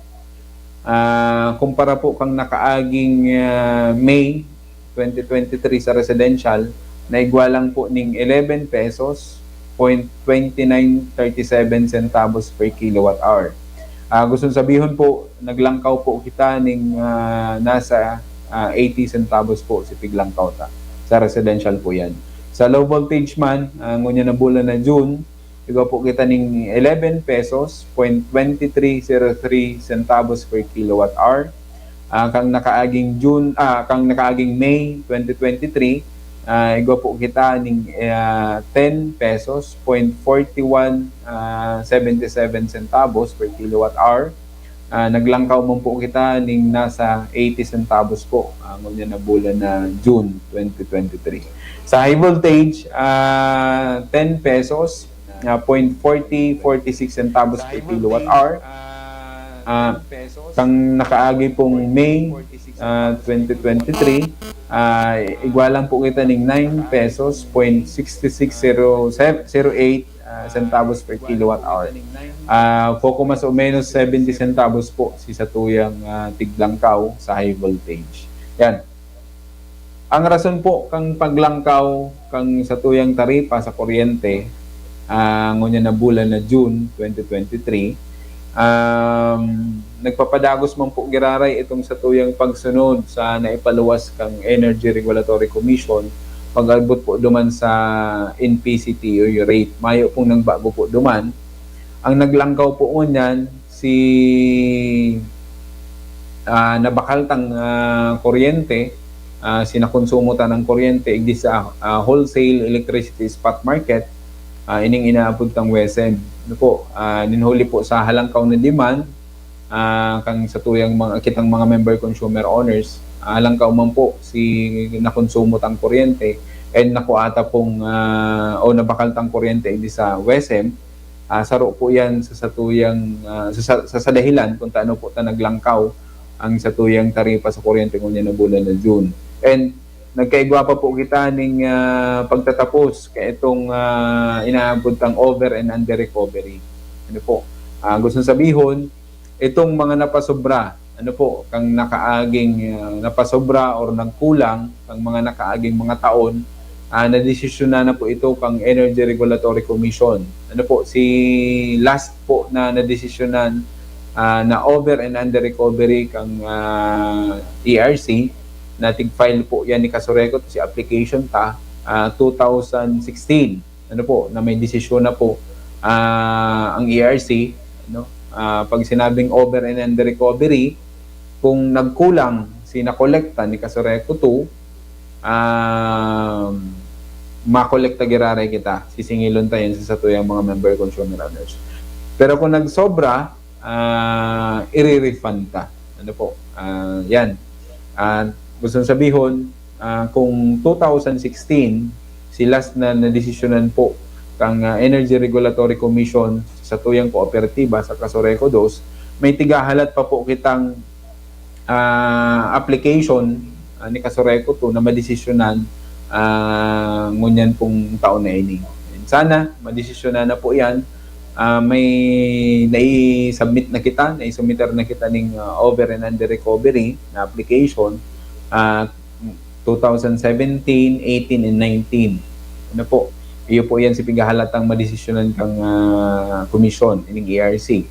Ah, kumpara po kang nakaaging, ah, May twenty twenty-three sa residential, naigwa lang po ning eleven pesos, point twenty nine thirty seven centavos per kilowatt hour. Ah, gustong sabihon po, naglangkaw po kita ning, ah, nasa, ah, eighty centavos po si piglangkaw ta. Sa residential po yan. Sa low voltage man, ah, ngunyan na bulan na June, igwa po kita ning eleven pesos, point twenty three zero three centavos per kilowatt hour. Ah, kang nakaaging June, ah, kang nakaaging May twenty twenty-three, ah, igwa po kita ning, ah, ten pesos, point forty one, ah, seventy seven centavos per kilowatt hour. Ah, naglangkaw man po kita ning nasa eighty centavos po, ah, ngunyan na bulan na June twenty twenty-three. Sa high voltage, ah, ten pesos, ah, point forty forty six centavos per kilowatt hour. Ah, kang nakaagi pong May, ah, twenty twenty-three, ah, igwa lang po kita ning nine pesos, point six six zero eight, ah, centavos per kilowatt hour. Ah, poco mas o menos seventy centavos po si satuyang, ah, tiglangkaw sa high voltage. Yan. Ang rason po kang paglangkaw kang satuyang taripa sa kuryente, ah, ngunyan na bulan na June twenty twenty-three, um, nagpapadagos man po giraray itong satuyang pagsunod sa naipaluwas kang Energy Regulatory Commission pag-abot po duman sa N P C T O rate. Mayo pong nagbago po duman. Ang naglangkaw po ngunyan, si, ah, nabakal tang, ah, kuryente, ah, si nakonsumo ta ng kuryente igdi sa, ah, wholesale electricity spot market, ah, ining inaapod tang WESM. Ano po, ah, nin huli po sa halangkaw na demand, ah, kang satuyang mga, kitang mga member consumer owners, ah, halangkaw man po si nakonsumo tang kuryente and nakuha ta pong, ah, o nabakal tang kuryente igdi sa WESM, ah, saro po yan sa satuyang, ah, sa, sa, sa dahilan kung taano po ta naglangkaw ang satuyang taripa sa kuryente ngunyan na bulan na June. And nagkaigwa pa po kita ning, ah, pagtatapos kaitong, ah, inaabot tang over and under recovery. Ano po? Ah, gusto sabihon, itong mga napasobra, ano po, kang nakaaging, ah, napasobra or nagkulang, kang mga nakaaging mga taon, ah, nadesisyonan na po ito kang Energy Regulatory Commission. Ano po, si last po na nadesisyonan, ah, na over and under recovery kang, ah, E R C, na tig-file po yan ni Casureco, si application ta, ah, two thousand sixteen. Ano po, na may desisyon na po, ah, ang E R C, ano? Ah, pag sinabing over and under recovery, kung nagkulang si nakolekta ni Casureco two, um, makolekta giraray kita, sisingilon ta yan sa satuyang mga member consumer owners. Pero kung nagsobra, ah, ire-refund ta. Ano po? Ah, yan. Ah, gusto sabihon, ah, kung two thousand sixteen, si last na nadesisyonan po kang, ah, Energy Regulatory Commission sa tuyang kooperatiba sa Casureco dos, may tigahalat pa po kitang, ah, application, ah, ni Casureco two na madesisyonan, ah, ngunyan pong taon na ini. And sana, madesisyonan na po yan. Ah, may nai-submit na kita, nai-submitter na kita ning, ah, over and under recovery na application. Ah, two thousand seventeen, eighteen, and nineteen. Ano po? Iyo po yan si pigahalatang madesisyonan kang, ah, komisyon, ining E R C.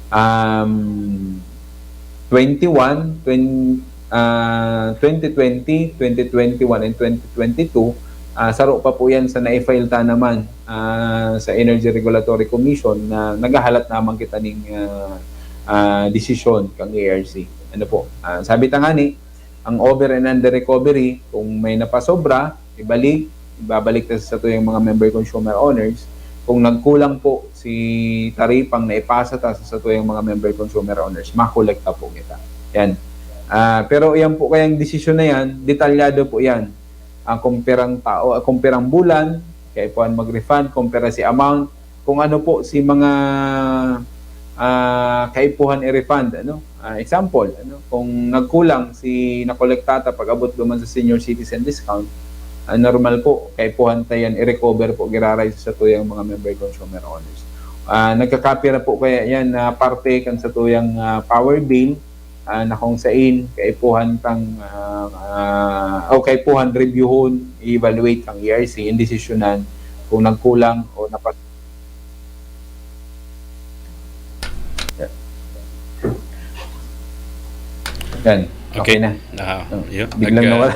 Um, twenty-one, twen-, ah, twenty twenty, twenty twenty-one, and twenty twenty-two, ah, saro pa po yan sa na-file ta naman, ah, sa Energy Regulatory Commission na naghahalat naman kita ning, ah, ah, desisyon kang E R C. Ano po? Ah, sabi ta nga ni, ang over and under recovery, kung may napasobra, ibalik, ibabalik ta sa satuyang mga member consumer owners. Kung nagkulang po si taripang na ipasa ta sa satuyang mga member consumer owners, makolekta po kita. Yan. Ah, pero yan po kayang desisyon na yan, detalyado po yan. Ang kung pirang tao, ah, kung pirang bulan, kaipuhan mag-refund, kung pira si amount, kung ano po si mga, ah, kaipuhan i-refund, ano? Ah, example, ano, kung nagkulang si nakolekta ta pag-abot duman sa senior citizen discount, ah, normal po, kaipuhan ta yan i-recover po giraray sa tuyang mga member consumer owners. Ah, nagkakapira po kaya yan na parte kan sa tuyang, ah, power bill, ah, na kung sain kaipuhan kang, ah, ah, o kaipuhan reviewhon, i-evaluate kang E R C, indesisyonan kung nagkulang o napas-, yan. Okay. Okay na. Ah, Oh, yun. Biglang Nag, ah, nawala.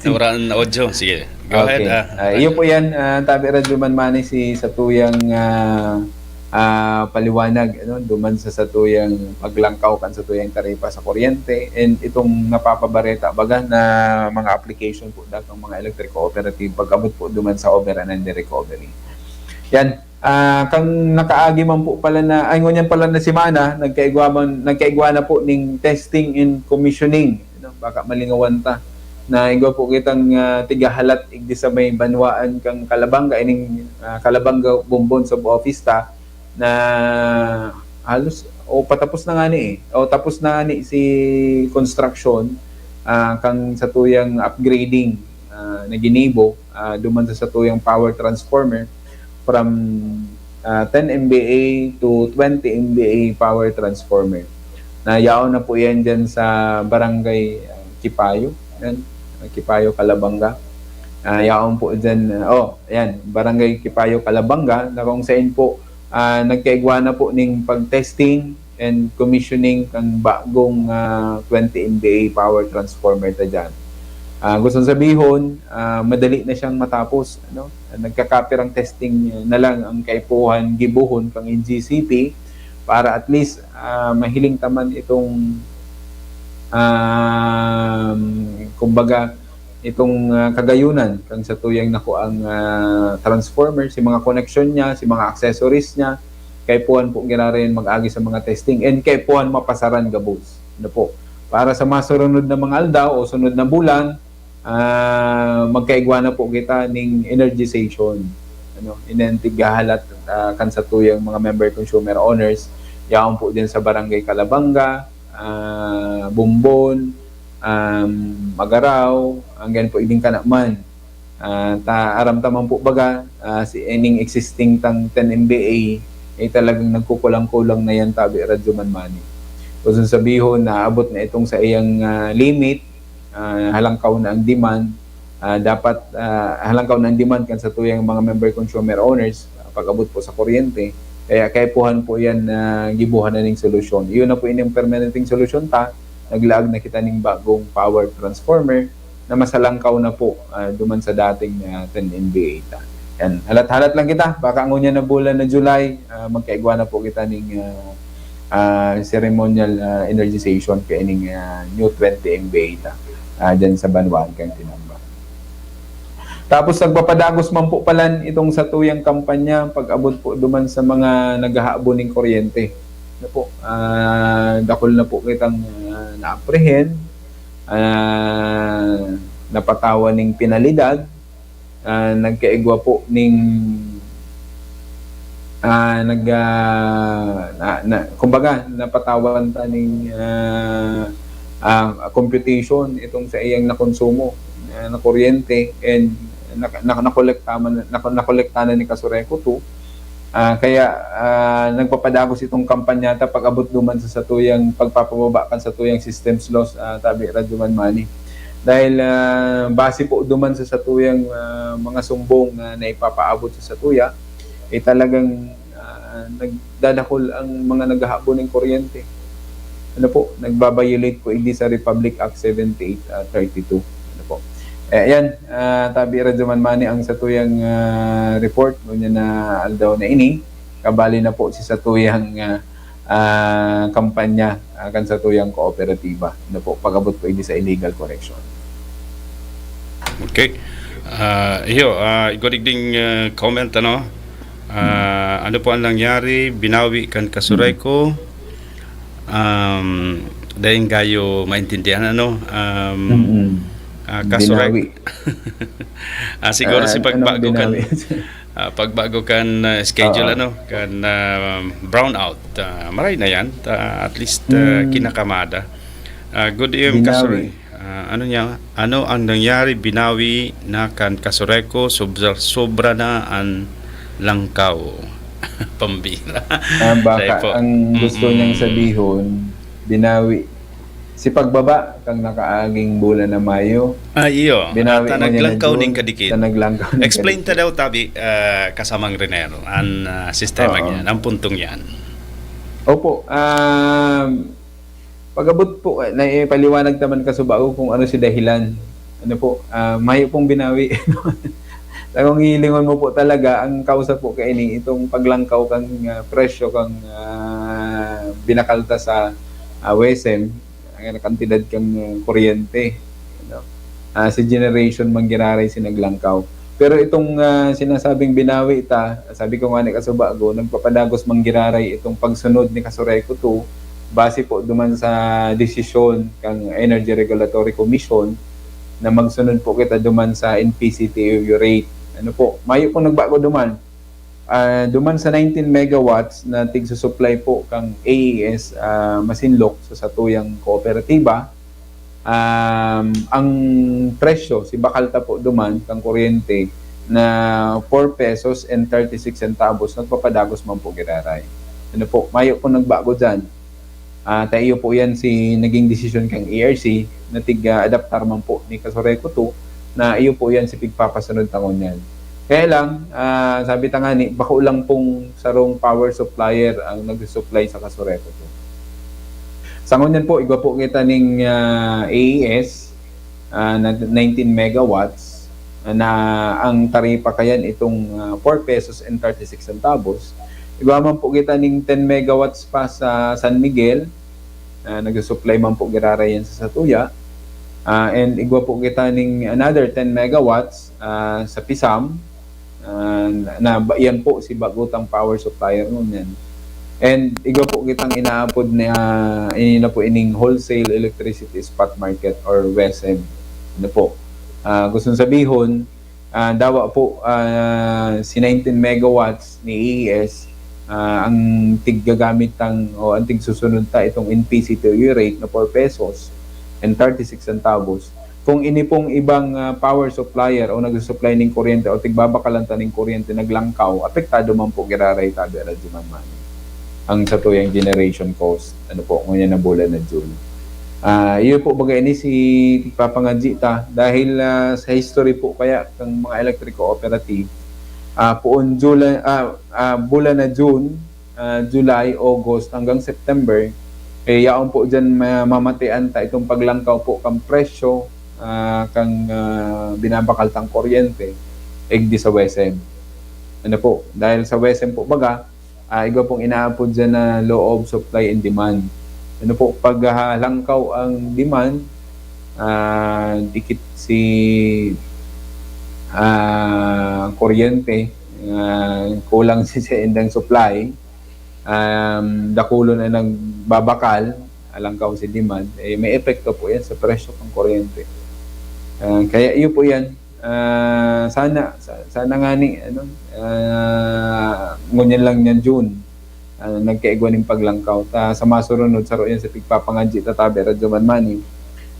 Nawala ang audio. Sige. Go ahead, Okay. ah, Ah, iyo Rajo. po yan, ah, Tabi Radyo Man Mani, si satuyang, ah, ah, paliwanag, ano, duman sa satuyang paglangkaw kan satuyang taripa sa kuryente, and itong napapabareta, baga, na mga application po datong mga electric cooperative pag-abot po duman sa over and under recovery. Yan. Ah, kang nakaagi man po pala na, ay, ngunyan pala na semana, nagkaigwa man, nagkaigwa na po ning testing and commissioning. Ano, baka malingawan ta na igwa po kitang, ah, tigahalat igdi sa may banwaan kang Calabanga, ining, ah, Calabanga Bombon sub-office ta, na halos, o patapos na nga ni eh. O tapos na nga ni si construction, ah, kang satuyang upgrading, ah, na ginibo, ah, duman sa satuyang power transformer from, ah, ten M V A to twenty M V A power transformer. Na yaon na po yan dyan sa barangay, ah, Kipayo. Yan, ah, Kipayo, Calabanga. Ah, yaon po dyan, ah, oh, yan, barangay Kipayo, Calabanga, na kung saan po, ah, nagkaigwa na po ning pag-testing and commissioning kang bagong, ah, twenty M V A power transformer ta dyan. Ah, gustong sabihon, ah, madali na siyang matapos, ano? Nagkakapirang testing na lang ang kaipuhan gibohon kang N G C P para at least, ah, mahiling ta man itong, um, kumbaga, itong, ah, kagayunan kan satuyang nakuang, ah, transformer, si mga koneksyon niya, si mga accessories niya, kaipuhan po giraray mag-agi sa mga testing and kaipuhan mapasaran gabos. Ano po? Para sa masurunod na mga aldaw o sunod na bulan, ah, magkaigwa na po kita ning energization. Ano, inentig halat, ah, kan satuyang mga member consumer owners, yaon po din sa Barangay Calabanga, ah, Bombon, um, Magarao, hanggang po igding Kanaman. Ah, ta, aram ta man po baga, ah, si ining existing tang ten M V A, eh, talagang nagkukulang-kulang na yan, Tabi Radyo Man Mani. Kung sabihon na abot na itong sa iyang, ah, limit, ah, halangkaw na ang demand, ah, dapat, ah, halangkaw na ang demand kan satuyang mga member consumer owners, ah, pag-abot po sa kuryente. Kaya kaipuhan po yan na gibuhan na ning solusyon. Iyon na po ining permanenteng solusyon ta, naglaag na kita ning bagong power transformer na masalangkaw na po, ah, duman sa dating, ah, ten M V A ta. Yan. Halat-halat lang kita. Baka ngunyan na bulan na July, ah, magkaigwa na po kita ning, ah, ah, ceremonial, ah, energization kaining, ah, new twenty M V A ta, ah, dyan sa banwaan kan Tinamba. Tapos nagpapadagos man po palan itong satuyang kampanya pag-abot po duman sa mga naghahabon ning kuryente. Ano po, ah, dakul na po kitang, ah, na-apprehend, ah, napatawan ning penalidad, ah, nagkaigwa po ning, ah, nag, ah, na, na, kumbaga, napatawan ta ning, ah, ah, computation itong sa iyang nakonsumo, ah, na kuryente, and naka-, naka-, nakolekta man, nako-, nakolekta na ni Kasureco two. Ah, kaya, ah, nagpapadagos itong kampanya ta pag-abot duman sa satuyang pagpapababa kan satuyang systems loss, ah, Tabi Radyo Man Mani. Dahil, ah, base po duman sa satuyang, ah, mga sumbong na naipapaabot sa satuya, eh, talagang, ah, nagdadakul ang mga naghahabon ng kuryente. Ano po, nagbabayolate po igdi sa Republic Act seventy-eight, ah, thirty-two. Ano po. Eh, ayan, ah, Tabi Radyo Man Mani ang satuyang, ah, report ngunyan na aldaw na ini. Kabali na po si satuyang, ah, ah, kampanya, ah, kan satuyang kooperatiba. Ano po, pag-abot po ini sa illegal connection. Okay. Ah, iyo, ah, igwa digding, ah, comment, ano? Ah, ano po ang nangyari? Binawi kan Kasureco? Um, dahil kayo maintindihan, ano? Um, Mm-mm. ah, Kasurek-, Binawi. Ah, siguro Ah, si anong pagbago kan, binawi? ah, pagbago kan, ah, schedule, Oo. ano, kan, ah, brownout. Ah, maray na yan. Ah, at least, ah, Mm. kinakamada. Ah, good evening, Binawi. Kasurek. Ah, ano niya, ano ang nangyari? Binawi na kan Kasureco, sobra, sobra na ang langkaw. Pambira. Ah, baka Dahil po. ang gusto niyang Mm-mm. sabihon, binawi, si pagbaba kang nakaaging bulan na Mayo. Ah, iyo. Binawi Ata mo niya na naglangkaw June, ning kadikit. na naglangkaw ning Explain ta kadikit. daw tabi, ah, kasamang Riner, an ah, sistema Oo. niyan, ang puntong yan. Opo, um, pag-abot po, eh, naipaliwanag naman kasubago kung ano si dahilan. Ano po, ah, mayo pong binawi. Kung hihilingon mo po talaga, ang kausa po kaini, itong paglangkaw kang ah, presyo kang ah, binakalta sa ah, WESM, ang kantidad kang ah, kuryente. Ano? Ah, si generation manggiraray si naglangkaw. Pero itong ah, sinasabing binawi ta, sabi ko nga ni kasubago, nagpapadagos manggiraray itong pagsunod ni Kasureco two base po duman sa desisyon kang Energy Regulatory Commission na magsunod po kita duman sa N P C T U rate. Ano po, mayo pong nagbago duman. Ah, duman sa nineteen megawatts na tigsusupply po kang A E S ah, Masinloc sa satuyang kooperatiba, um, ang presyo, si bakalta po duman, kang kuryente na four pesos and thirty-six centavos, nagpapadagos man po giraray. Ano po, mayo po nagbago dyan. Ah, ta iyo po yan si naging desisyon kang E R C na tig-adaptar man po ni Kasureco two na iyo po yan si pigpapasunod ta ngunyan. Kaya lang, ah, sabi ta nga ni, bako lang pong sarong power supplier ang nag-supply sa Kasureco two. Sa ngunyan po, igwa po kita ning ah, A E S ah, na nineteen megawatts ah, na ang taripa kayan itong ah, four pesos and thirty-six centavos. Igwa man po kita ning ten megawatts pa sa San Miguel, ah, nagsusupply man po giraray yan sa satuya. Ah, and igwa po kita ning another ten megawatts ah, sa Pisam, ah, na, na ba- yan po si bagutang power supplier ngunyan. And igwa po kitang inaapod na ah, ini na po ining wholesale electricity spot market or WESM. Ano po? Ah, gustong sabihon, ah, dawa po ah, si nineteen megawatts ni A E S ah, ang tiggagamit tang o ang tigsusunod ta itong N P C T U rate na four pesos and thirty-six centavos. Kung ini pong ibang ah, power supplier o nagsusupply ning kuryente o tigbabakalan ta ning kuryente naglangkaw, apektado man po giraray tabi radyo man man ang satuyang generation cost. Ano po, ngunyan na bulan na June. Ah, iyo po baga ini si papangadji ta dahil ah, sa history po kaya ng mga electric cooperative, ah, poon July, ah, ah, bulan na June, ah, July, August hanggang September, eh, yaon po dyan ma- mamatian ta itong paglangkaw po kang presyo ah, kang ah, binabakal tang kuryente, igdi sa WESM. Ano po, dahil sa WESM po baga, ah, igwa pong inaapod dyan na law of supply and demand. Ano po, pag ah, halangkaw ang demand, ah, dikit si ah, kuryente, ah, kulang si sa indang supply, um, dakulon ang nagbabakal, halangkaw si demand, eh, may epekto po yan sa presyo ng kuryente. Ah, kaya iyo po yan, ah, sana, sa- sana nga ni, ano, ah, ngunyan lang niyan June, ah, nagkaigwa ning paglangkaw. Ta, sa masurunod, saro yan sa pigpapangadji ta tabi radyo man mani,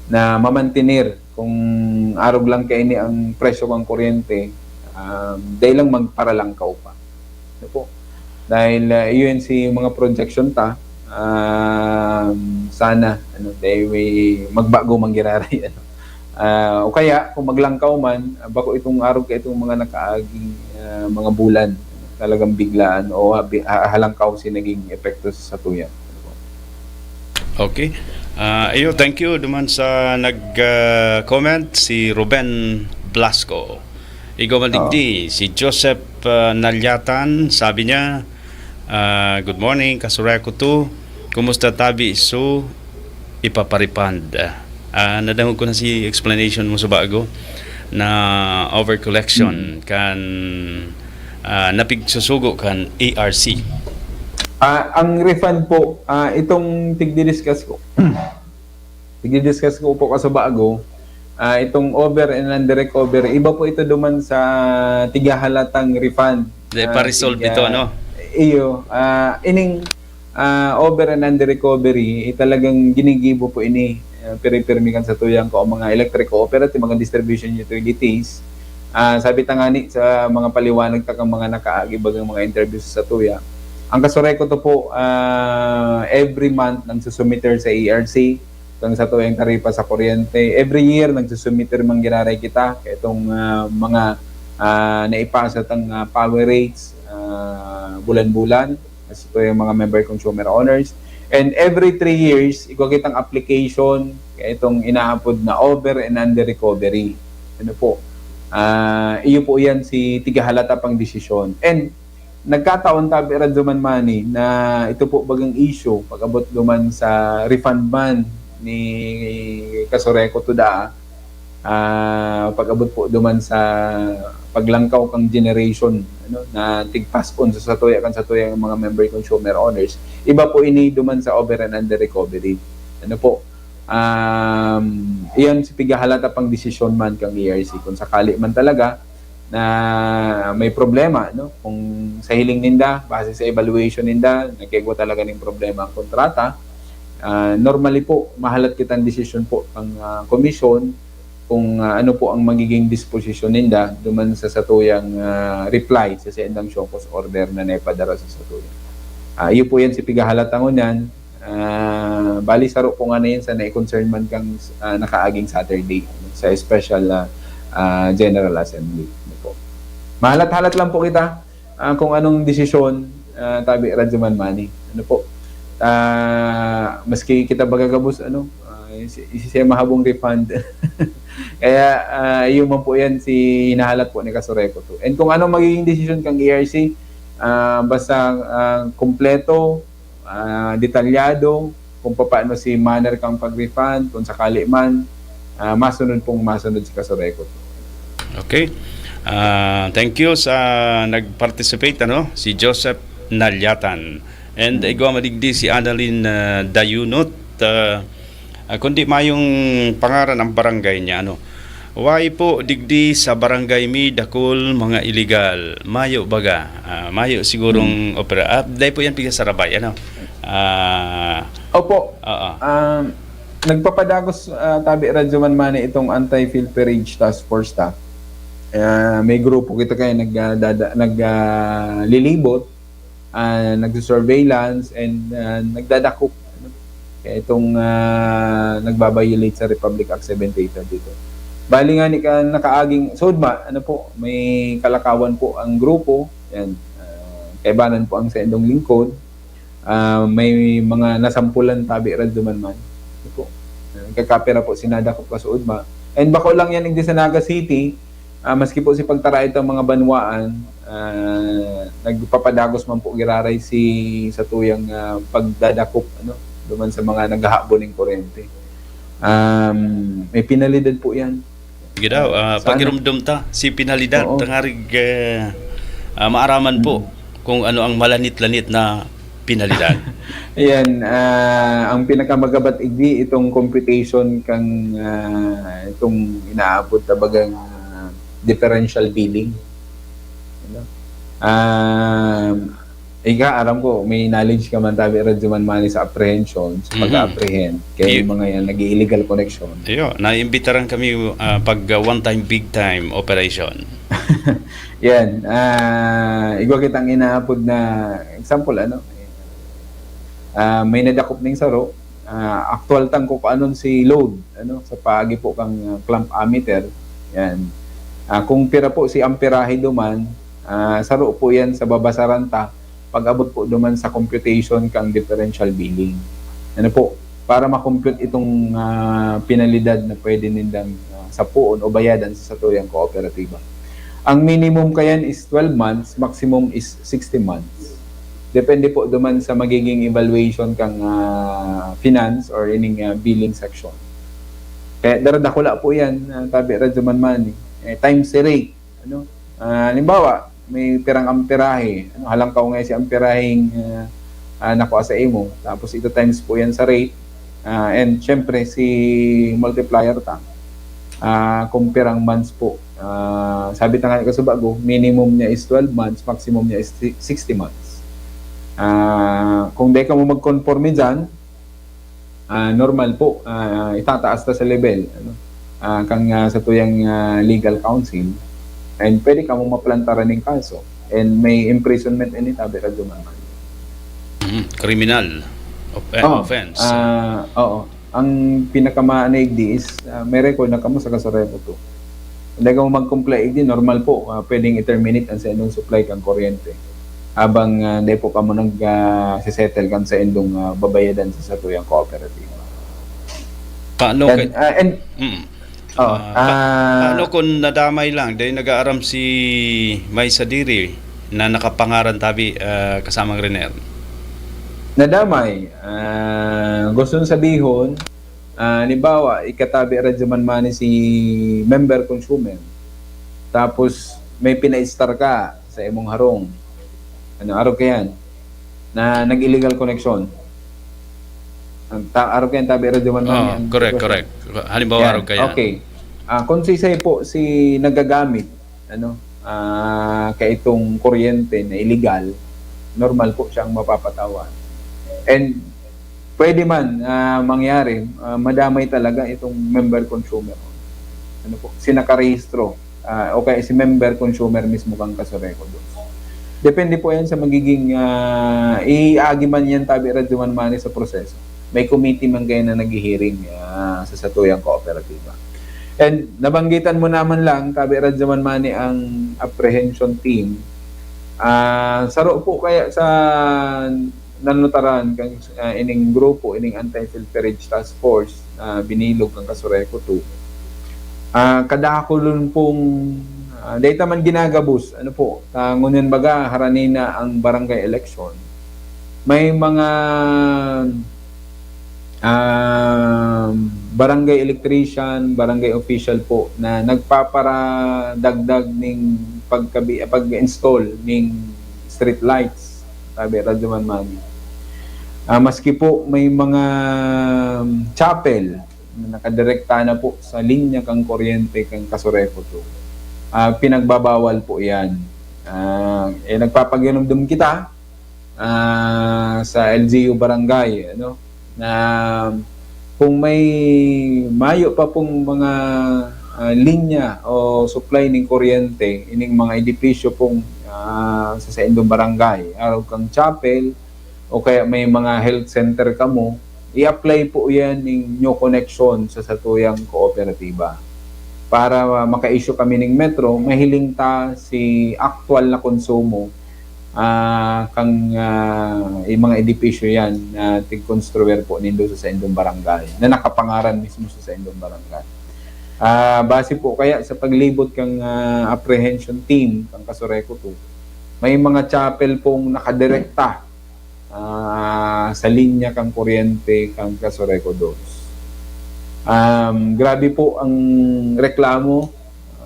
na mamantener kung arog lang kaini ang presyo ng kuryente, um, dahil lang magparalangkaw pa. Ano po? Dahil ah, iyon si mga projection ta, um, sana ano, dahil may magbago manggiraray. Ano. Ah, o kaya, kung maglangkaw man, ah, bako itong arog ka itong mga nakaaging ah, mga bulan, talagang biglaan o habi- ha- halangkaw si naging epekto sa satuya. Okay. Ah, iyo, thank you duman sa nag-comment, si Ruben Blasco. Igwa man digdi, si Joseph ah, Nalyatan, sabi niya, ah, "Good morning, Kasureco two. Kumusta tabi su ipaparipand?" Ah, nadangog ko na si explanation mo sa bago na overcollection kan ah, napigsusugo kan A R C. Ah, ang refund po, ah, itong tigdi-discuss ko. Tigdi-discuss ko po kaso bago, ah, itong over and under recovery, iba po ito duman sa tigahalatang refund. Di, Ah, pa-resolve tiga- ito, ano? Iyo, ah, ining ah, over and under recovery, eh, talagang ginigibo po ini. Ah, pirmi-pirmi kan sa tuyang ko ang mga electric cooperative, mga distribution utilities. Ah, sabi ta nga ni sa mga paliwanag ta kang mga nakaagi bagang mga interview sa tuya. Ang Kasureco to po, ah, every month nagsusumiter sa A R C. Itong satuyang taripa sa kuryente, every year nagsusubmit man giraray kita kaitong, ah, mga, ah, naipasa tang, ah, power rates, ah, bulan-bulan, sa satuyang mga member consumer owners. And every three years, igwa kitang application kaitong inaapod na over and under recovery. Ano po? Ah, iyo po yan si tigahalata pang desisyon. And nagkataon, tabi, Radyo Man Manny, na ito po bagang issue pag-abot duman sa refund man ni Kasureko Tuda, ah, pag-abot po duman sa paglangkaw kang generation, ano, na tigpas-on sa satuya kan satuyang mga member consumer owners. Iba po ini duman sa over and under recovery. Ano po? Um, iyan si pigahalata pang desisyon man kang E R C. Kung sakali man talaga na may problema, no? Kung sa hiling ninda, base sa evaluation ninda, nagkaigwa talaga ning problema ang kontrata, ah, normally po, mahalat kitang desisyon po ang, ah, komisyon kung, ah, ano po ang magiging disposisyon ninda duman sa satuyang, ah, reply sa saindang show cause order na naipadara sa satuya. Ah, iyo po yan si pigahalata ngunyan. Ah, bali, saro po nga na yan sa nai-concern man kang, ah, nakaaging Saturday, ano, sa special, ah, ah, General Assembly. Ano po? Mahalat-halat lang po kita, ah, kung anong desisyon, ah, tabi, Radyo Man Manny. Ano po? Ah, maski kita baga gabos, ano, ah, isi-, isi siya mahabong refund. Kaya, ah, yun man po yan, si hinahalat po ni Kasureko to. And kung anong magiging desisyon kang E R C, ah, basta, ah, kompleto, ah, detalyado, kung papaano si manner kang pag-refund, kung sakali man, ah, masunod pong masunod si Kasureko to. Okay. Ah, thank you sa nag-participate, ano, si Joseph Nalyatan. And igwa madigdi si Annalyn, ah, Dayunot. Ah, ah, kundi mayong pangaran ang barangay niya, ano. Why po digdi sa barangay mi dakul mga illegal? Mayo baga? Ah, mayo sigurong opera. Ah, dahil po yan piga sa Rabay, ano? Ah, Opo. Oo. Um, nagpapadagos, ah, tabi, Radyo Man Manny, itong Anti-Pilferage Task Force ta. Ah, may grupo kita kaya nag, ah, dada-, nag, ah, lilibot, ah, nagsusurveillance, and, ah, nagdadakop, ano, kaya itong, ah, nagbabayolate sa Republic Act seventy-eight twenty-two. Bali nga ni ka, nakaaging, sudma, ano po, may kalakawan po ang grupo, yan, ah, kaibanan po ang sa indong lingkod, ah, may mga nasampulan tabi Radyo Man Manny. Ano po, ah, nagkakapira po sinadakop ka sa udma. And bako lang yan, hindi sa Naga City, ah, maski po si pagtarait ang mga banwaan, ah, nagpapadagos man po giraray si satuyang, ah, pagdadakop, ano, duman sa mga naghahabon ning kuryente. Um, may penalidad po yan. Sige daw, ah, Sana. Pagirumdom ta si penalidad, Oo. tangarig, eh, ah, maaraman po Mm. kung ano ang malanit-lanit na penalidad. Ayan, ah, ang pinakamagabat igdi itong computation kang, ah, itong inaabot na bagang, ah, differential billing. Ano? Um, ika, aram ko, may knowledge ka man tabi, Radyo Man Manny, sa apprehension, sa Mhm. pag-apprehend. Kaya Y- yung mga yan, nag-illegal connection. Iyo, naiimbitaran kami, ah, pag, ah, one time, big time operation. Yan. Ah, igwa kitang inaapod na, example, ano, ah, may nadakop ning saro, ah, actual tang kung anon si load, ano, sa paagi po kang, ah, clamp ammeter. Yan. Ah, kung pira po si amperahe duman, ah, saro po yan sa babasaran ta, pag-abot po duman sa computation kang differential billing. Ano po, para ma-compute itong, ah, penalidad na pwede nindang, ah, sapuon o bayadan sa satuyang kooperatiba. Ang minimum kayan is twelve months, maximum is sixty months. Depende po duman sa magiging evaluation kang, ah, finance or ining, ah, billing section. Kaya daradakula po yan, ah, tabi Radyo Man Manny. Eh, times si rate, ano? Ah, halimbawa, may pirang amperahe, ano, halangkaw nga si amperaheng, ah, ah, nakuha sa imo, tapos ita-times po yan sa rate, ah, and syempre si multiplier ta, ah, kung pirang months po. Ah, sabi ta nga ni kasubago, minimum niya is twelve months, maximum niya is si-, sixty months. Ah, kung di ka mo magkonforme dyan, ah, normal po, ah, itataas ta sa level, ano, ah, kang, ah, satuyang, ah, legal counsel, and pwede ka mong maplantaran ning kaso, and may imprisonment ini, tabi Radyo Man Manny. Mhm, criminal of-, eh, Oo. offense. Ah, oo. Ang pinakamaana igdi is, ah, may record na kamo sa Casureco two. Hindi kamo mag-comply igdi, normal po, ah, pwedeng i-terminate ang sa inyong supply kang kuryente. Habang, ah, hindi po kamo nag, ah, settle kan sa indong, ah, babayadan sa satuyang kooperatiba. Paano Yan, kay ah, and, Mm. oh, Ah, pa- ah, paano kung nadamay lang, dahil nag-aaram si may sadiri na nakapangaran tabi, ah, kasamang Riner? Nadamay. Ah, gusto sabihon, ah, halimbawa, ikatabi Radyo Manmani si member consumer. Tapos, may pina-star ka sa imong harong. Ano, arog ka yan? Na nag-illegal connection. Ang ta- arog ka yan, tabi Radyo Manmani. Oh, Ang correct, sitwasyon. Correct. Halimbawa, Yan. Arog ka yan. Okay. Ah, kung sisay po si nagagamit, ano, ah, kaitong kuryente na illegal, normal po siyang mapapatawad. And pwede man, ah, mangyari, ah, madamay talaga itong member consumer. Ano po, si nakarehistro, ah, o kaya si member consumer mismo kang Casureco dos. Depende po yan sa magiging, ah, iagi man yan, tabi Radyo Manmani, sa proseso. May committee man kayo na naghihiring, ah, sa satuyang kooperatiba. And nabanggitan mo naman lang, tabi Radyo Manmani, ang apprehension team. Ah, saro po kaya sa nanutaran kang, ah, ining grupo, ining Anti-Filterage Task Force, ah, binilog kang Casureco two. Ah, kadakulon pong, ah, data man ginagabos, ano po, ta ngunyan baga, harani na ang barangay election. May mga, ah, barangay electrician, barangay official po na nagpaparadagdag ning pagkabi-, pag-install ning street lights, tabi Radyo Manmani. Ah, maski po may mga chapel na nakadirekta na po sa linya kang kuryente kang Casureco two, ah, pinagbabawal po yan. Ah, eh, nagpapaginumdum kita, ah, sa L G U barangay, ano, na kung may mayo pa pong mga, ah, linya o supply ning kuryente, ining mga edipisyo pong, ah, sa saindong barangay, arog kang chapel, o kaya may mga health center kamo, i-apply po yan ning new connection sa satuyang kooperatiba. Para maka-issue kami ning metro, mahiling ta si aktual na konsumo, ah, kang, ah, yung mga edipisyo yan na tigkonstruwer po nindo sa saindong barangay, na nakapangaran mismo sa saindong barangay. Ah, base po kaya sa paglibot kang, ah, apprehension team kang Casureco two, may mga chapel pong nakadirekta, ah, sa linya kang kuryente kang Casureco dos. Um, grabe po ang reklamo.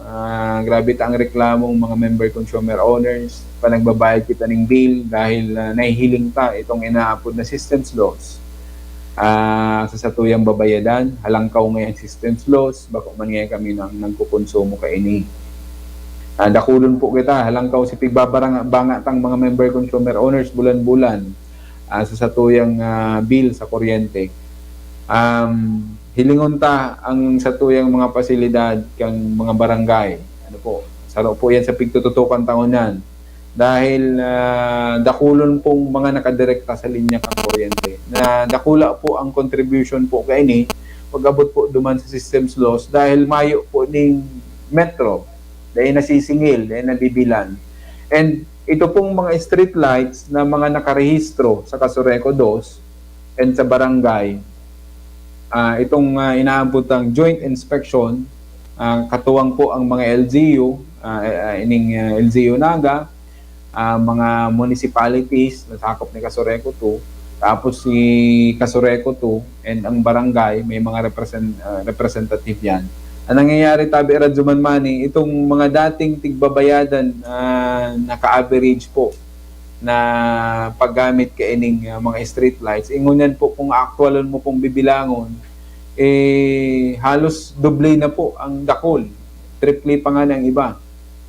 Ah, grabe ta ang reklamo, mga member consumer owners. Pa nagbabayad kita ning bill dahil, ah, nahihiling ta itong inaapod na systems loss. Ah, sa satuyang babayadan, halangkaw ngayang systems loss, bako man ngayon kami nang nagkukonsumo kaini. Ah, dakulon po kita, halangkaw si pigbabaranga-banga tang mga member consumer owners bulan-bulan, ah, sa satuyang, ah, bill sa kuryente. Um, hilingon ta ang satuyang mga pasilidad kang mga barangay. Ano po, saro po yan sa pigtututukan ta ngunyan. Dahil, ah, dakulon pong mga nakadirekta sa linya kang kuryente. Na dakula po ang contribution po kaini, pag-abot po duman sa systems loss, dahil mayo po ning metro, dahil nasisingil, dahil nabibilan. And ito pong mga street lights na mga nakarehistro sa Casureco dos and sa barangay, ah, itong, ah, inaabot ang joint inspection, ah, katuwang po ang mga L G U, ah, eh, ah, ining, ah, L G U Naga, ah, mga municipalities na sakop ni Casureco two, tapos si Casureco two and ang barangay, may mga represent-, ah, representative yan. Ang nangyayari, tabi Radyo Manmani, itong mga dating tigbabayadan, ah, naka-average po na paggamit kaining, ah, mga street lights, ingon yan po, kung aktualon mo pong bibilangon, eh, halos doble na po ang dakul, triple pa nga ang iba.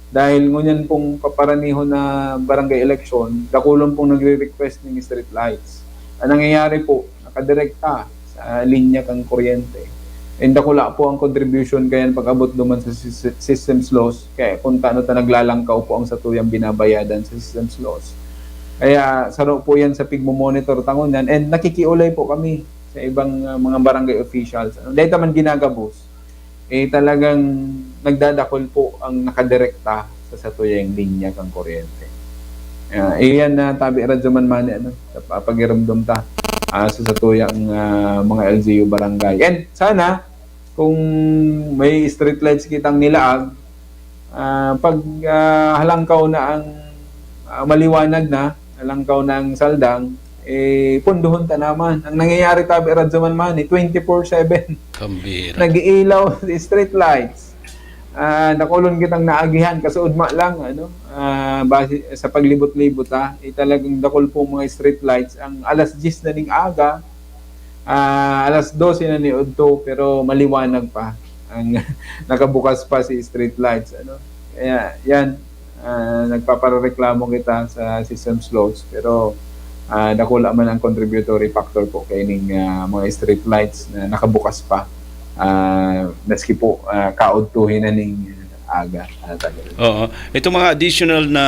Dahil ngunyan pong paparanihon na barangay election, dakulon pong nagre-request ng street lights. Ang nangyayari po, nakadirekta sa linya kang kuryente. And dakula po ang contribution kayan pag-abot duman sa sys-, systems loss. Kaya kung tano ta naglalangkaw po ang satuyang binabayadan sa systems loss. Kaya saro po yan sa pigmomonitor ta ngunyan. And nakikiulay po kami sa ibang, ah, mga barangay officials, ano, dahil ta man ginagabos, eh, talagang nagdadakul po ang nakadirekta sa satuyang linya kan kuryente. Ah, iyan na tabi, Radyo Man Mani, ano, sa papagiramdom ta, ah, sa satuyang, ah, mga L G U barangay. And sana, kung may streetlights kitang nilaag, ah, pag, ah, halangkaw na ang, ah, maliwanag na, halangkaw na ang saldang, eh, punduhon ta naman. Ang nangyayari tabi, Radyo Man Mani, twenty-four seven. Kambira. Nag-iilaw si streetlights. Ah, nakulon kitang naagihan, kasuudma lang, ano, ah, base sa paglibot-libot, ha, eh, talagang dakul po mga streetlights. Ang alas diyes na ning aga, ah, alas dose na ni udto, pero maliwanag pa. Ang nakabukas pa si streetlights, ano. Kaya, yan, ah, nagpapareklamo kita sa systems loads, pero, ah, dakula man ang contributory factor po kaining, ah, mga streetlights na nakabukas pa. Ah, maski po, ah, kaudtuhin na ning aga, ah, tabi. Oo. Itong mga additional na,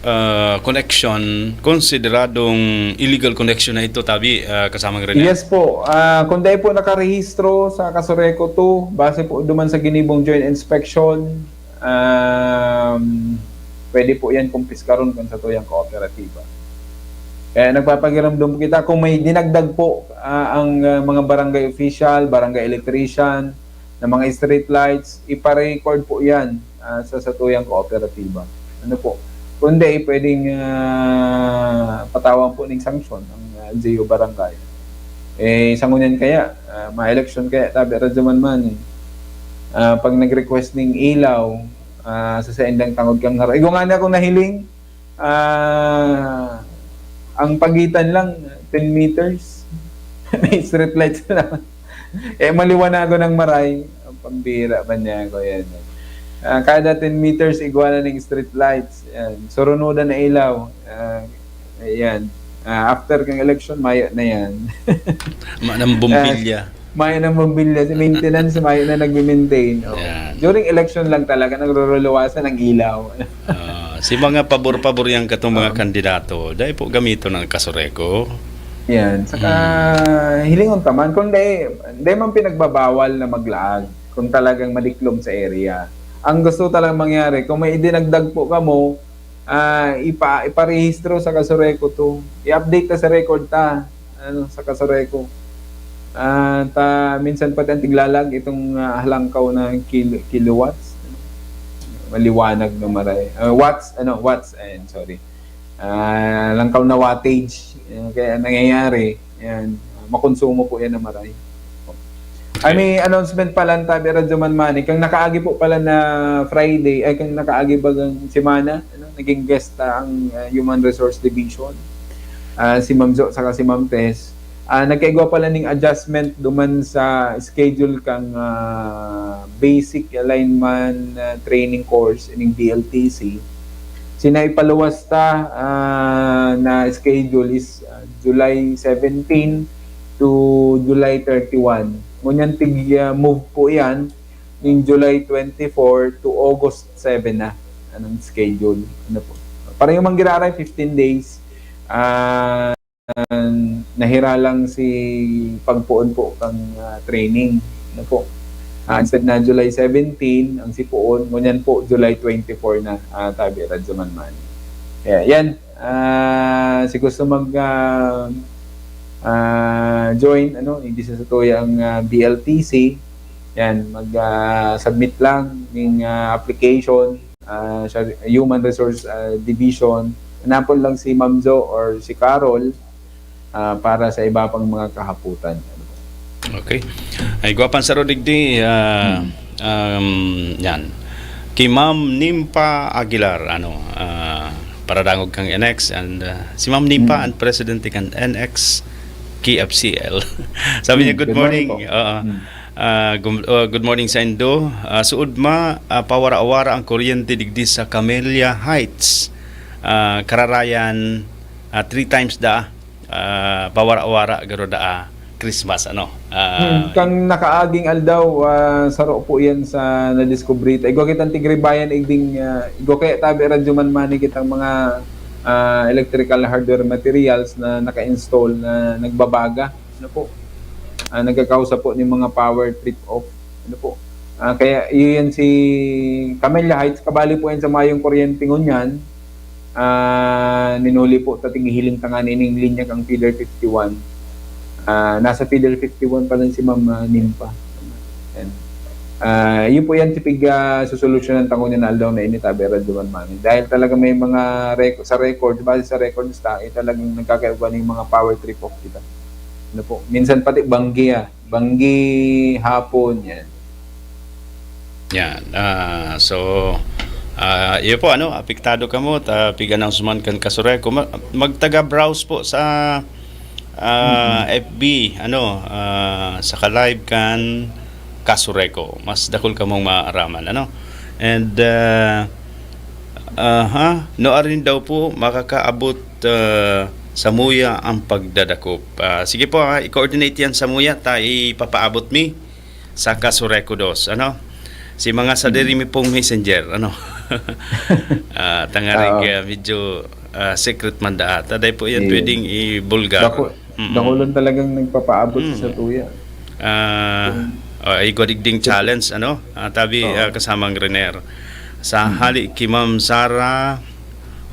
ah, connection, konsideradong illegal connection na ito, tabi, ah, kasamang Rene? Yes po. Ah, kung dai po nakarehistro sa Casureco two, base po duman sa ginibong joint inspection, um, pwede po yan kumpiskaron kan satuyang kooperatiba. Kaya nagpapagiramdom kita kung may dinagdag po, ah, ang, ah, mga barangay official, barangay electrician, na mga street lights, ipa-record po yan, ah, sa satuyang kooperatiba. Ano po? Kundi pwedeng, ah, patawan po ning sanksyon ang, ah, L G U barangay. Eh, sa ngunyan kaya, ah, ma-election kaya, tabi, Radyo Man Mani, eh. Ah, pag nag-request ning ilaw, ah, sa saindang tangod kan ngaro. Igwa ngani akong nahiling, ah, ang pagitan lang, ten meters. May street lights na naman. Eh, maliwanagon ang Maray. Ang pambira ba niya ako yan, eh. Ah, kada ten meters, igwa na ning street lights. Yan. Surunudan na ilaw. Ah, ayan. Ah, after kang election, mayo na yan. Ma-, ng bombilya. Ah, mayo ng bombilya. Si maintenance, mayo na nagme-maintain. Oh. Yan. During election lang talaga, nagruruliwasan ang ilaw. Ah, si mga pabor-pabor yan katong mga Oo. kandidato, dai po gamiton ang Casureco. Yan. Saka, Mm. hilingon ta man, kung dai, dai man pinagbabawal na maglaag, kung talagang madiklom sa area. Ang gusto talagang mangyari, kung may idinagdag po kamo, ah, ipa-, iparehistro sa Casureco two. I-update ta sa record ta, ano, sa Casureco. Ah, ta, minsan pati ang tiglalag itong, ah, halangkaw na kilo-, kilowatts. Maliwanag na Maray. Ah, watts, ano, watts, ayun, sorry. Ah, halangkaw na wattage. Yan, kaya nangyayari, yan, makonsumo po yan na Maray. I Okay. mean, announcement pala, tabi, Radyo Man Mani, kang nakaagi po pala na Friday, ay, kang nakaagi bagang semana, ano, naging guest ta ang, ah, Human Resource Division. Ah, si Ma'am Jo saka si Ma'am Tess. Ah, nagkaigwa pala ning adjustment duman sa schedule kang, ah, basic lineman, ah, training course ining B L T C. Sina ipaluwas ta, ah, na schedule is, ah, July seventeen to July thirty-one. Ngunyan tig, ah, move po yan ning July twenty-four to August seven na anong schedule. Ano po? Parang yung manggiraray, fifteen days. Ah, nahira lang si pagpoon po kang, ah, training. Ano po? Ah, instead na July seventeen, ang si poon, ngunyan po, July twenty-four na, ah, tabi, Radyo Man Mani. Kaya yan, ah, si gusto mag, ah, ah, join, ano, hindi sa satuya ang, ah, B L T C, yan, mag, ah, submit lang ng, ah, application, ah, sa Human Resource, ah, Division. Hanapon lang si Ma'am Jo or si Carol, ah, para sa iba pang mga kahaputan. Okay. Ay, gwapan sa Rodig di, ah, Hmm. um, yan. Kay Ma'am Nimpa Aguilar, ano, ah, paradangog kang N X and, ah, si Ma'am Nimpa Hmm. ang presidente kan N X K F C L. Sabi niya, Hmm, "Good good morning morning." po. Oo. Hmm. Ah, gum-, ah, good morning saindo. Ah, suod ma, ah, pawara-wara ang kuryente digdi sa Camellia Heights. Ah, kararayan, ah, three times da, ah, pawara-wara garo da, ah, Christmas, ano. Ah, Hmm, kang nakaaging aldaw, ah, saro po yan sa nadiskubre ta. Igwa kitang tigribayan, igding, ah, igwa kaya tabi, Radyo Man Mani, kitang mga, ah, electrical hardware materials na naka-install na nagbabaga. Ano po? ah, nagkakausa po ng mga power trip off. Ano po? Ah, kaya yun yan si Camellia Heights, kabali po yan sa mayong kuryente ngunyan. Ah, ninuli po ta tighihiling ta ngani ning linya kang feeder fifty-one. Ah, nasa feeder fifty-one pa lang si Ma'am, ah, Nympha. Yan. Ah, yun po yan, tipig, ah, susolusyonan ta ngunyan na aldaw na ini, tabi Radyo Manmani. Dahil talaga may mga rec-, sa record, base sa records ta, eh, talagang nagkakaigwa ning mga power trip off kita. Ano po? Minsan pati banggi, ah. Banggi, hapon, yan. Yan. Ah, so, ah, iyo po, ano, apektado kamo, ta pig-announce man kan Casureco. Ma- magtaga-browse po sa, ah, F B, ano, ah, sa ka-live kan Casureco. Mas dakul kamong maaraman, ano? And, ah, aha, no arin daw po makakaabot, ah, samuya ang pagdadakop. Ah, sige po, ah, i-coordinate yan samuya, ta ipapaabot mi sa Casureco dos, ano? Si mga sadiri mi pong messenger, ano? Ah, tangarig, Oo. Ah, medyo, ah, secret man daat. Aday po yan Iyo. pwedeng ibulgar. Dako, Mm-mm. dakulon talagang nagpapaabot Mm. sa tuya. Ah, oh, igwa digding challenge, ano? Ah, tabi, Oo. Ah, kasamang Renier. Sa Mm. hali ki Ma'am Sara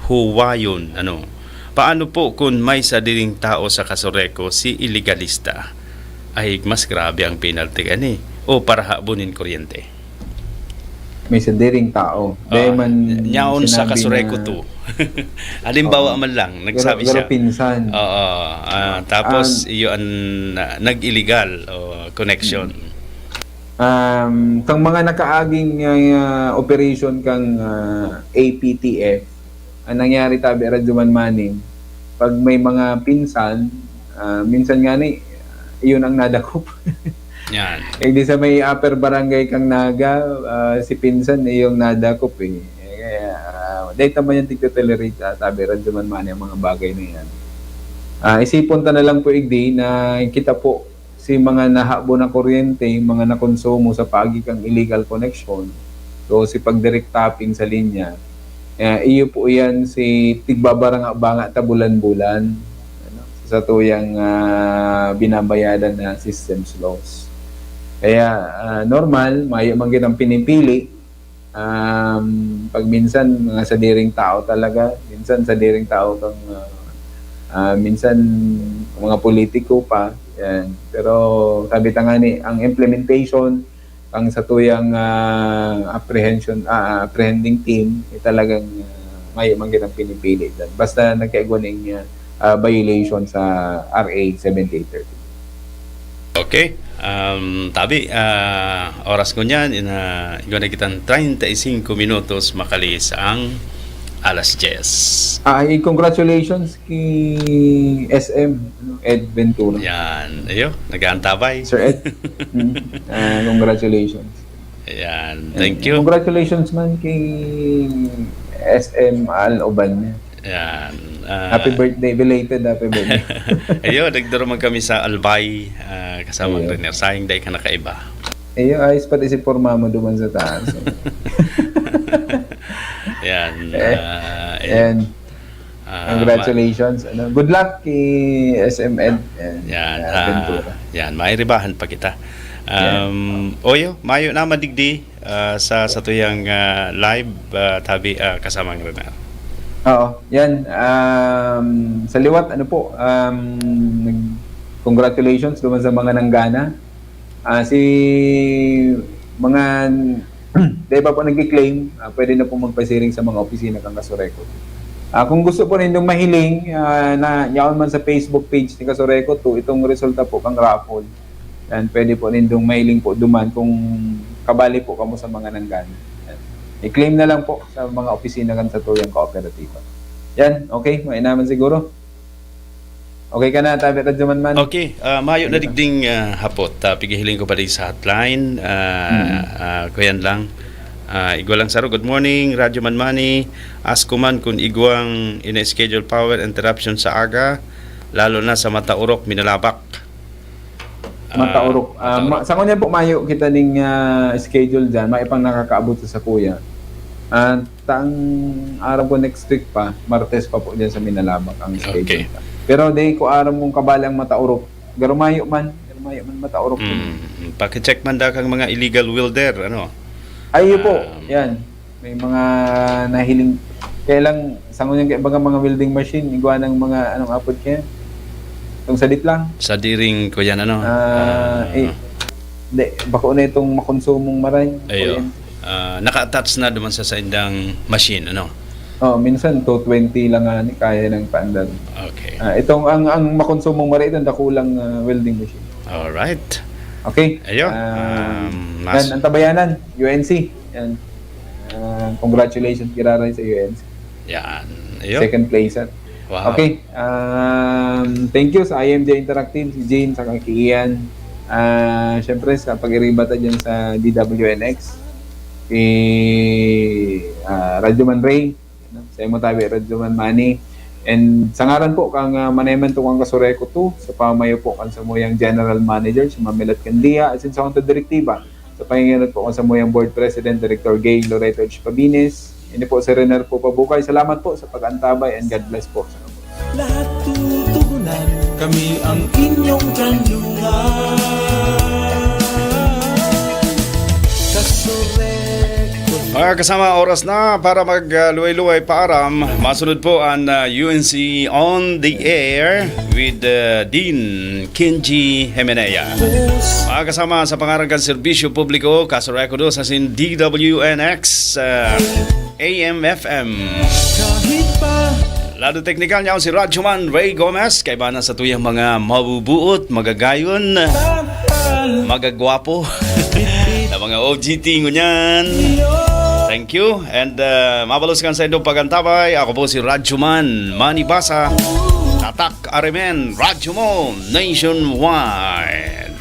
Huwayon, ano? Paano po kung may sadiring tao sa Casureco si ilegalista? Ay, mas grabe ang penalty gani. O parahabon nin kuryente. May sadiring tao. Dahil Ah, man yaon sa sinabi Casureco na two. Halimbawa Oo. man lang, Pero, nagsabi pero siya. pinsan. Oo. Ah, tapos, Ah. iyo ang, ah, nag-illegal o connection. Um, kang mga nakaaging, ah, operation kang, ah, A P T F, ang nangyari tabi, Radyo Manmani, pag may mga pinsan, ah, minsan nga ni, yun ang nadakop. Yan. Eh, di sa may upper barangay kang Naga, ah, si pinsan, eh, yung nadakop, eh. Eh, kaya, ah, dahil tama yung tigtotolerate, ah, tabi, Radyo Manmani, ang mga bagay na yan. Ah, isipon ta na lang po, igdi, na kita po, si mga nahabo na kuryente, mga nakonsumo sa paagi kang illegal connection, so si pag-direct tapping sa linya, eh, iyo po yan si tigbabaranga-banga ta bulan-bulan, ano, sa tuyang, ah, binabayadan na systems loss. Kaya, ah, normal, mayo man kitang pinipili. Um, pag minsan, mga sadiring tao talaga, minsan sadiring tao kang, ah, ah, minsan mga politiko pa, yan. Pero sabi ta nga ni, ang implementation, ang satuyang, ah, apprehension, ah, apprehending team, eh, talagang, ah, mayo man kitang pinipili dan. Basta nagkaigwa ning, ah, ah, violation sa R A seventy-eight thirty. Okay. Um, tabi, ah, oras ko niyan, ina, igwa na kitang treinta y cinco minutos makalihis ang alas diyes. Ay, congratulations kay S M, ano, Ed Ventura. Yan. Ayo, nag-aantabay. Sir Ed, mm, ah, congratulations. Yan. Eh, Thank you. Congratulations man kay S M Al Oban niya. Yan. Ah, Happy birthday, belated happy birthday. Ayo, nagdara man kami sa Albay, ah, kasamang Ayo. Renier. Sayang dai ka nakaiba. Ayo, ayos pati si porma mo duman sa taas. Yan. Eh, Ah, ayan. And Ah, congratulations. Ano, good luck kay S M Ed. And, Yan, ah, ah, Ventura. yan, mairibahan pa kita. Um, Oyo, mayo na madigdi, ah, sa satuyang, ah, live, ah, tabi, ah, kasamang Renar. Oo, yan. Um, sa liwat, ano po, um, nag- congratulations naman sa mga nanggana. Ah, si mga, di ba po nagki-claim, ah, pwede na po magpasiring sa mga opisina kang Casureco. Ah, kung gusto po nindong mahiling, ah, na yaon man sa Facebook page ni Casureco two, itong resulta po kang raffle. Yan, pwede po nindong mahiling po duman kung kabali po kamo sa mga nanggana. Yan. I-claim na lang po sa mga opisina kan satuyang kooperatiba. Yan, okay, mainaman siguro. Okay ka na, tabi Radyo Manmani. Okay, ah, mayo na digding, ah, hapot. Ah, pigihiling ko pa digdi sa hotline. Ah, ah, kuyan lang. Ah, igwa lang saro. Good morning, Radyo Manmani. Ask ko man kung igwang ina-schedule power interruption sa aga, lalo na sa Mataurok, Minalabac. Ah, Mataurok. Ah, Mataurok. Ma- sa kanya po, mayo kita ning, ah, schedule dyan. May pang nakakaabot sa sakuya. Ah, tang aram ko next week pa, Martes pa po dyan sa Minalabac ang schedule. Okay. Pero di ko aram kung kabali ang Mataurok. Pero mayo man. Mayo man mataorok. Mm, pakicheck man da kang mga illegal welder, ano? Ay, iyo po. Um, yan. May mga nahiling. Kaya lang, sa ngunyan, kaya baga mga welding machine, igwa ng mga, anong apod kaya? Itong sadit lang. Sadiring ko yan, ano? Ah, Ah, eh, hindi. Bako na itong makonsumong maray. Ayo. Kuryente. Ah, naka-attach na duman sa saindang machine, ano? Oh, minsan two twenty lang nga ni kaya ng paandar. Okay. Ah, itong ang, ang makonsumong maray, itong dakulang, ah, welding machine. Alright. Okay. Ayo, Ah, um, mas yan, ang tabayanan, U N C. Yan. Ah, congratulations, giraray sa U N C. Yan. Ayo. Second place, ah. Wow. Okay. Um, thank you sa I M J Interactive, si Jane, sa Kian. Ah, syempre, sa pag-iriba ta dyan sa D W N X, si, ah, Radyo Man Ray, no? Sa imo tabi, Radyo Man Manny. And sa ngaran po, kang, ah, Maneman to kang Kasureko to, sa pamayo po, kan samuyang General Manager, si Mamilat Candia, asin sa akong direktiba, sa pangingirat po kan samuyang Board President, Director Gay Loreto H. Pabines. Ini po si Rener po Pabukay. Salamat po sa pag-antabay and God bless po sa inyo. Lahat tutugunan, kami ang inyong kanlungan. Kasurek. Mga kasama, oras na para mag, ah, luway-luway paaram. Masunod po ang, ah, U N C On the Air with, ah, Dean Kenji Hemenea. Mga kasama, sa pangaran kan serbisyo publiko, Kasureko dos asin D W N X, ah, A M F M. Kahit pa Lado teknikal niya si Radyoman Ray Gomez, kaiba na sa tuyang mga mabubuot, magagayon, magagwapo, na mga O G T ngunyan. Thank you, and, uh, mabalos kan sa indong pagantabay. Ako po si Radyoman Manny Basa, Tatak Arimen, Radyo Mo Nationwide.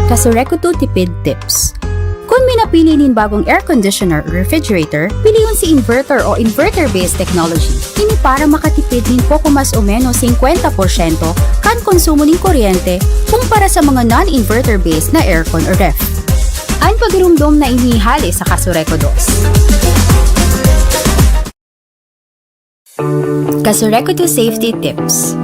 Kasureko to tipid tips. Kun minapili nin bagong air conditioner o refrigerator, pilion si inverter o inverter-based technology. Ini para makatipid nin poko mas o menos singkwenta porsyento kan konsumo nin kuryente kumpara sa mga non-inverter-based na aircon o ref. An pagirumdom na ini hale sa Kasureko dos. Kasureko to safety tips.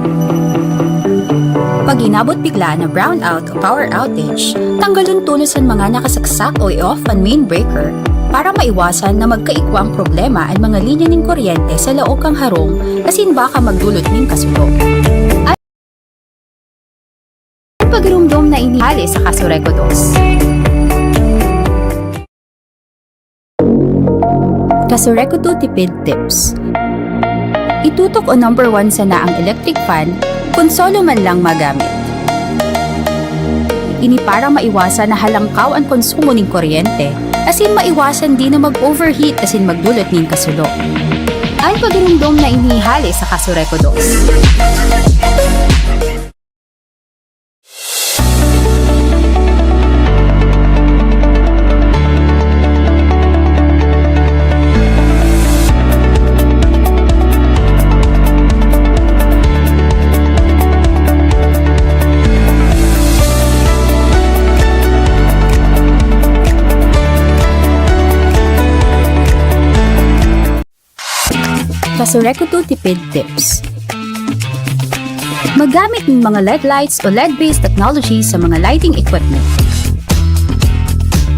Pag inabot biglaan na brownout o power outage, tanggalon tolos an mga nakasaksak o i-off an main breaker para maiwasan na magkaigwa ang problema an mga linya nin kuryente sa laog kan harong asin baka magdulot nin kasulo. An pagirumdom na ini hale sa Kasureko dos. Kasureko to tipid tips. Itutok o number one sana ang electric fan kun solo man lang magamit. Ini para maiwasan na halangkaw an konsumo nin kuryente, asin maiwasan din na mag-overheat asin magdulot nin kasulo. An pagirumdom na ini hale sa Kasureko dos. Kasureko to tipid tips. Magamit ng mga L E D lights o L E D-based technology sa mga lighting equipment.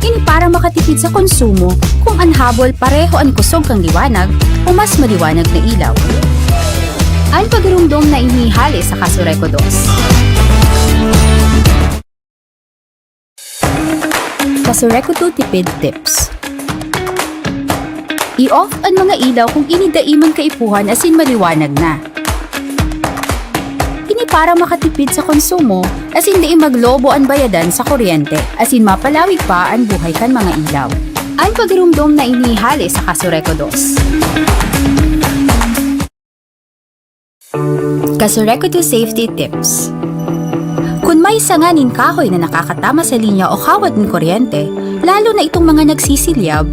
Ini para makatipid sa konsumo kung an habol pareho an kusog kan liwanag o mas maliwanag na ilaw. An pagirumdom na ini hale sa Kasureko dos. Kasureko to tipid tips. I-off an mga ilaw kung ini dai man kaipuhan asin maliwanag na. Ini para makatipid sa konsumo asin dai maglobo an bayadan sa kuryente asin mapalawig pa an buhay kan mga ilaw. An pagirumdom na ini hale sa Kasureko dos. Kasureko to safety tips. Kun may sanga nin kahoy na nakakatama sa linya o kawad nin kuryente, lalo na itong mga nagsisilyab,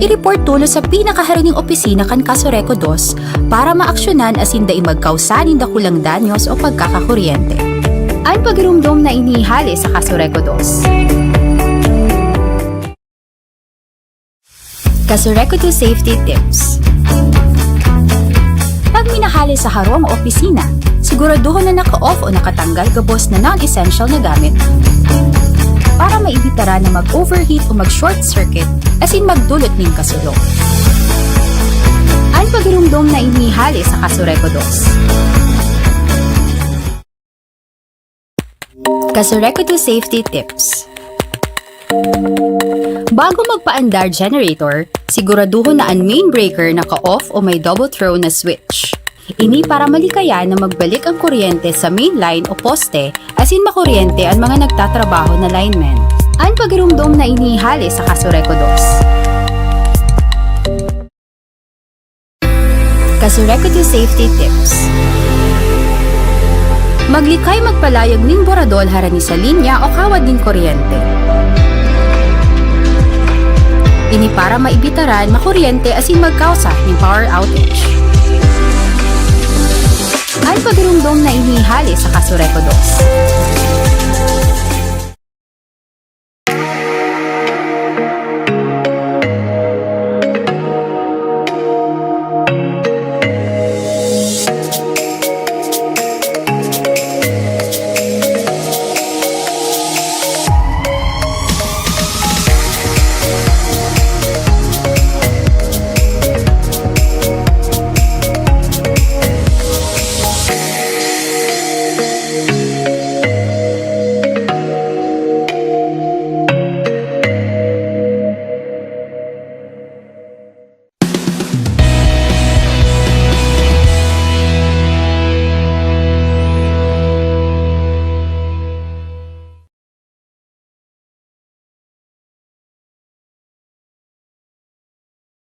i-report tolos sa pinakahari ning opisina kan Kasureko dos para maaksyonan asin dai magkausa nin dakulang danyos o pagkakakuryente. An pagirumdom na ini hale sa Kasureko dos. Kasureko to safety tips. Pag Minahali sa harong o opisina, siguraduhon na naka-off o nakatanggal gabos na non-essential na gamit para maibitaran na mag-overheat o mag-short circuit asin magdulot nin kasulok. An pagirumdom na inihali sa Kasureco dos. Kasureco dos safety tips. Bago magpaandar generator, siguraduhon na an main breaker naka-off o may double throw na switch. Ini para malikayan na magbalik ang kuryente sa main line o poste asin makuryente an mga nagtatrabaho na linemen. An pagirumdom na inihali sa Kasureco dos. Kasureco dos safety tips. Maglikay magpalayag nin boradol harani sa linya o kawad nin kuryente. Ini para maibitaran makuryente asin magkausa nin power outage. An pagirumdom na inihali sa Kasureco dos.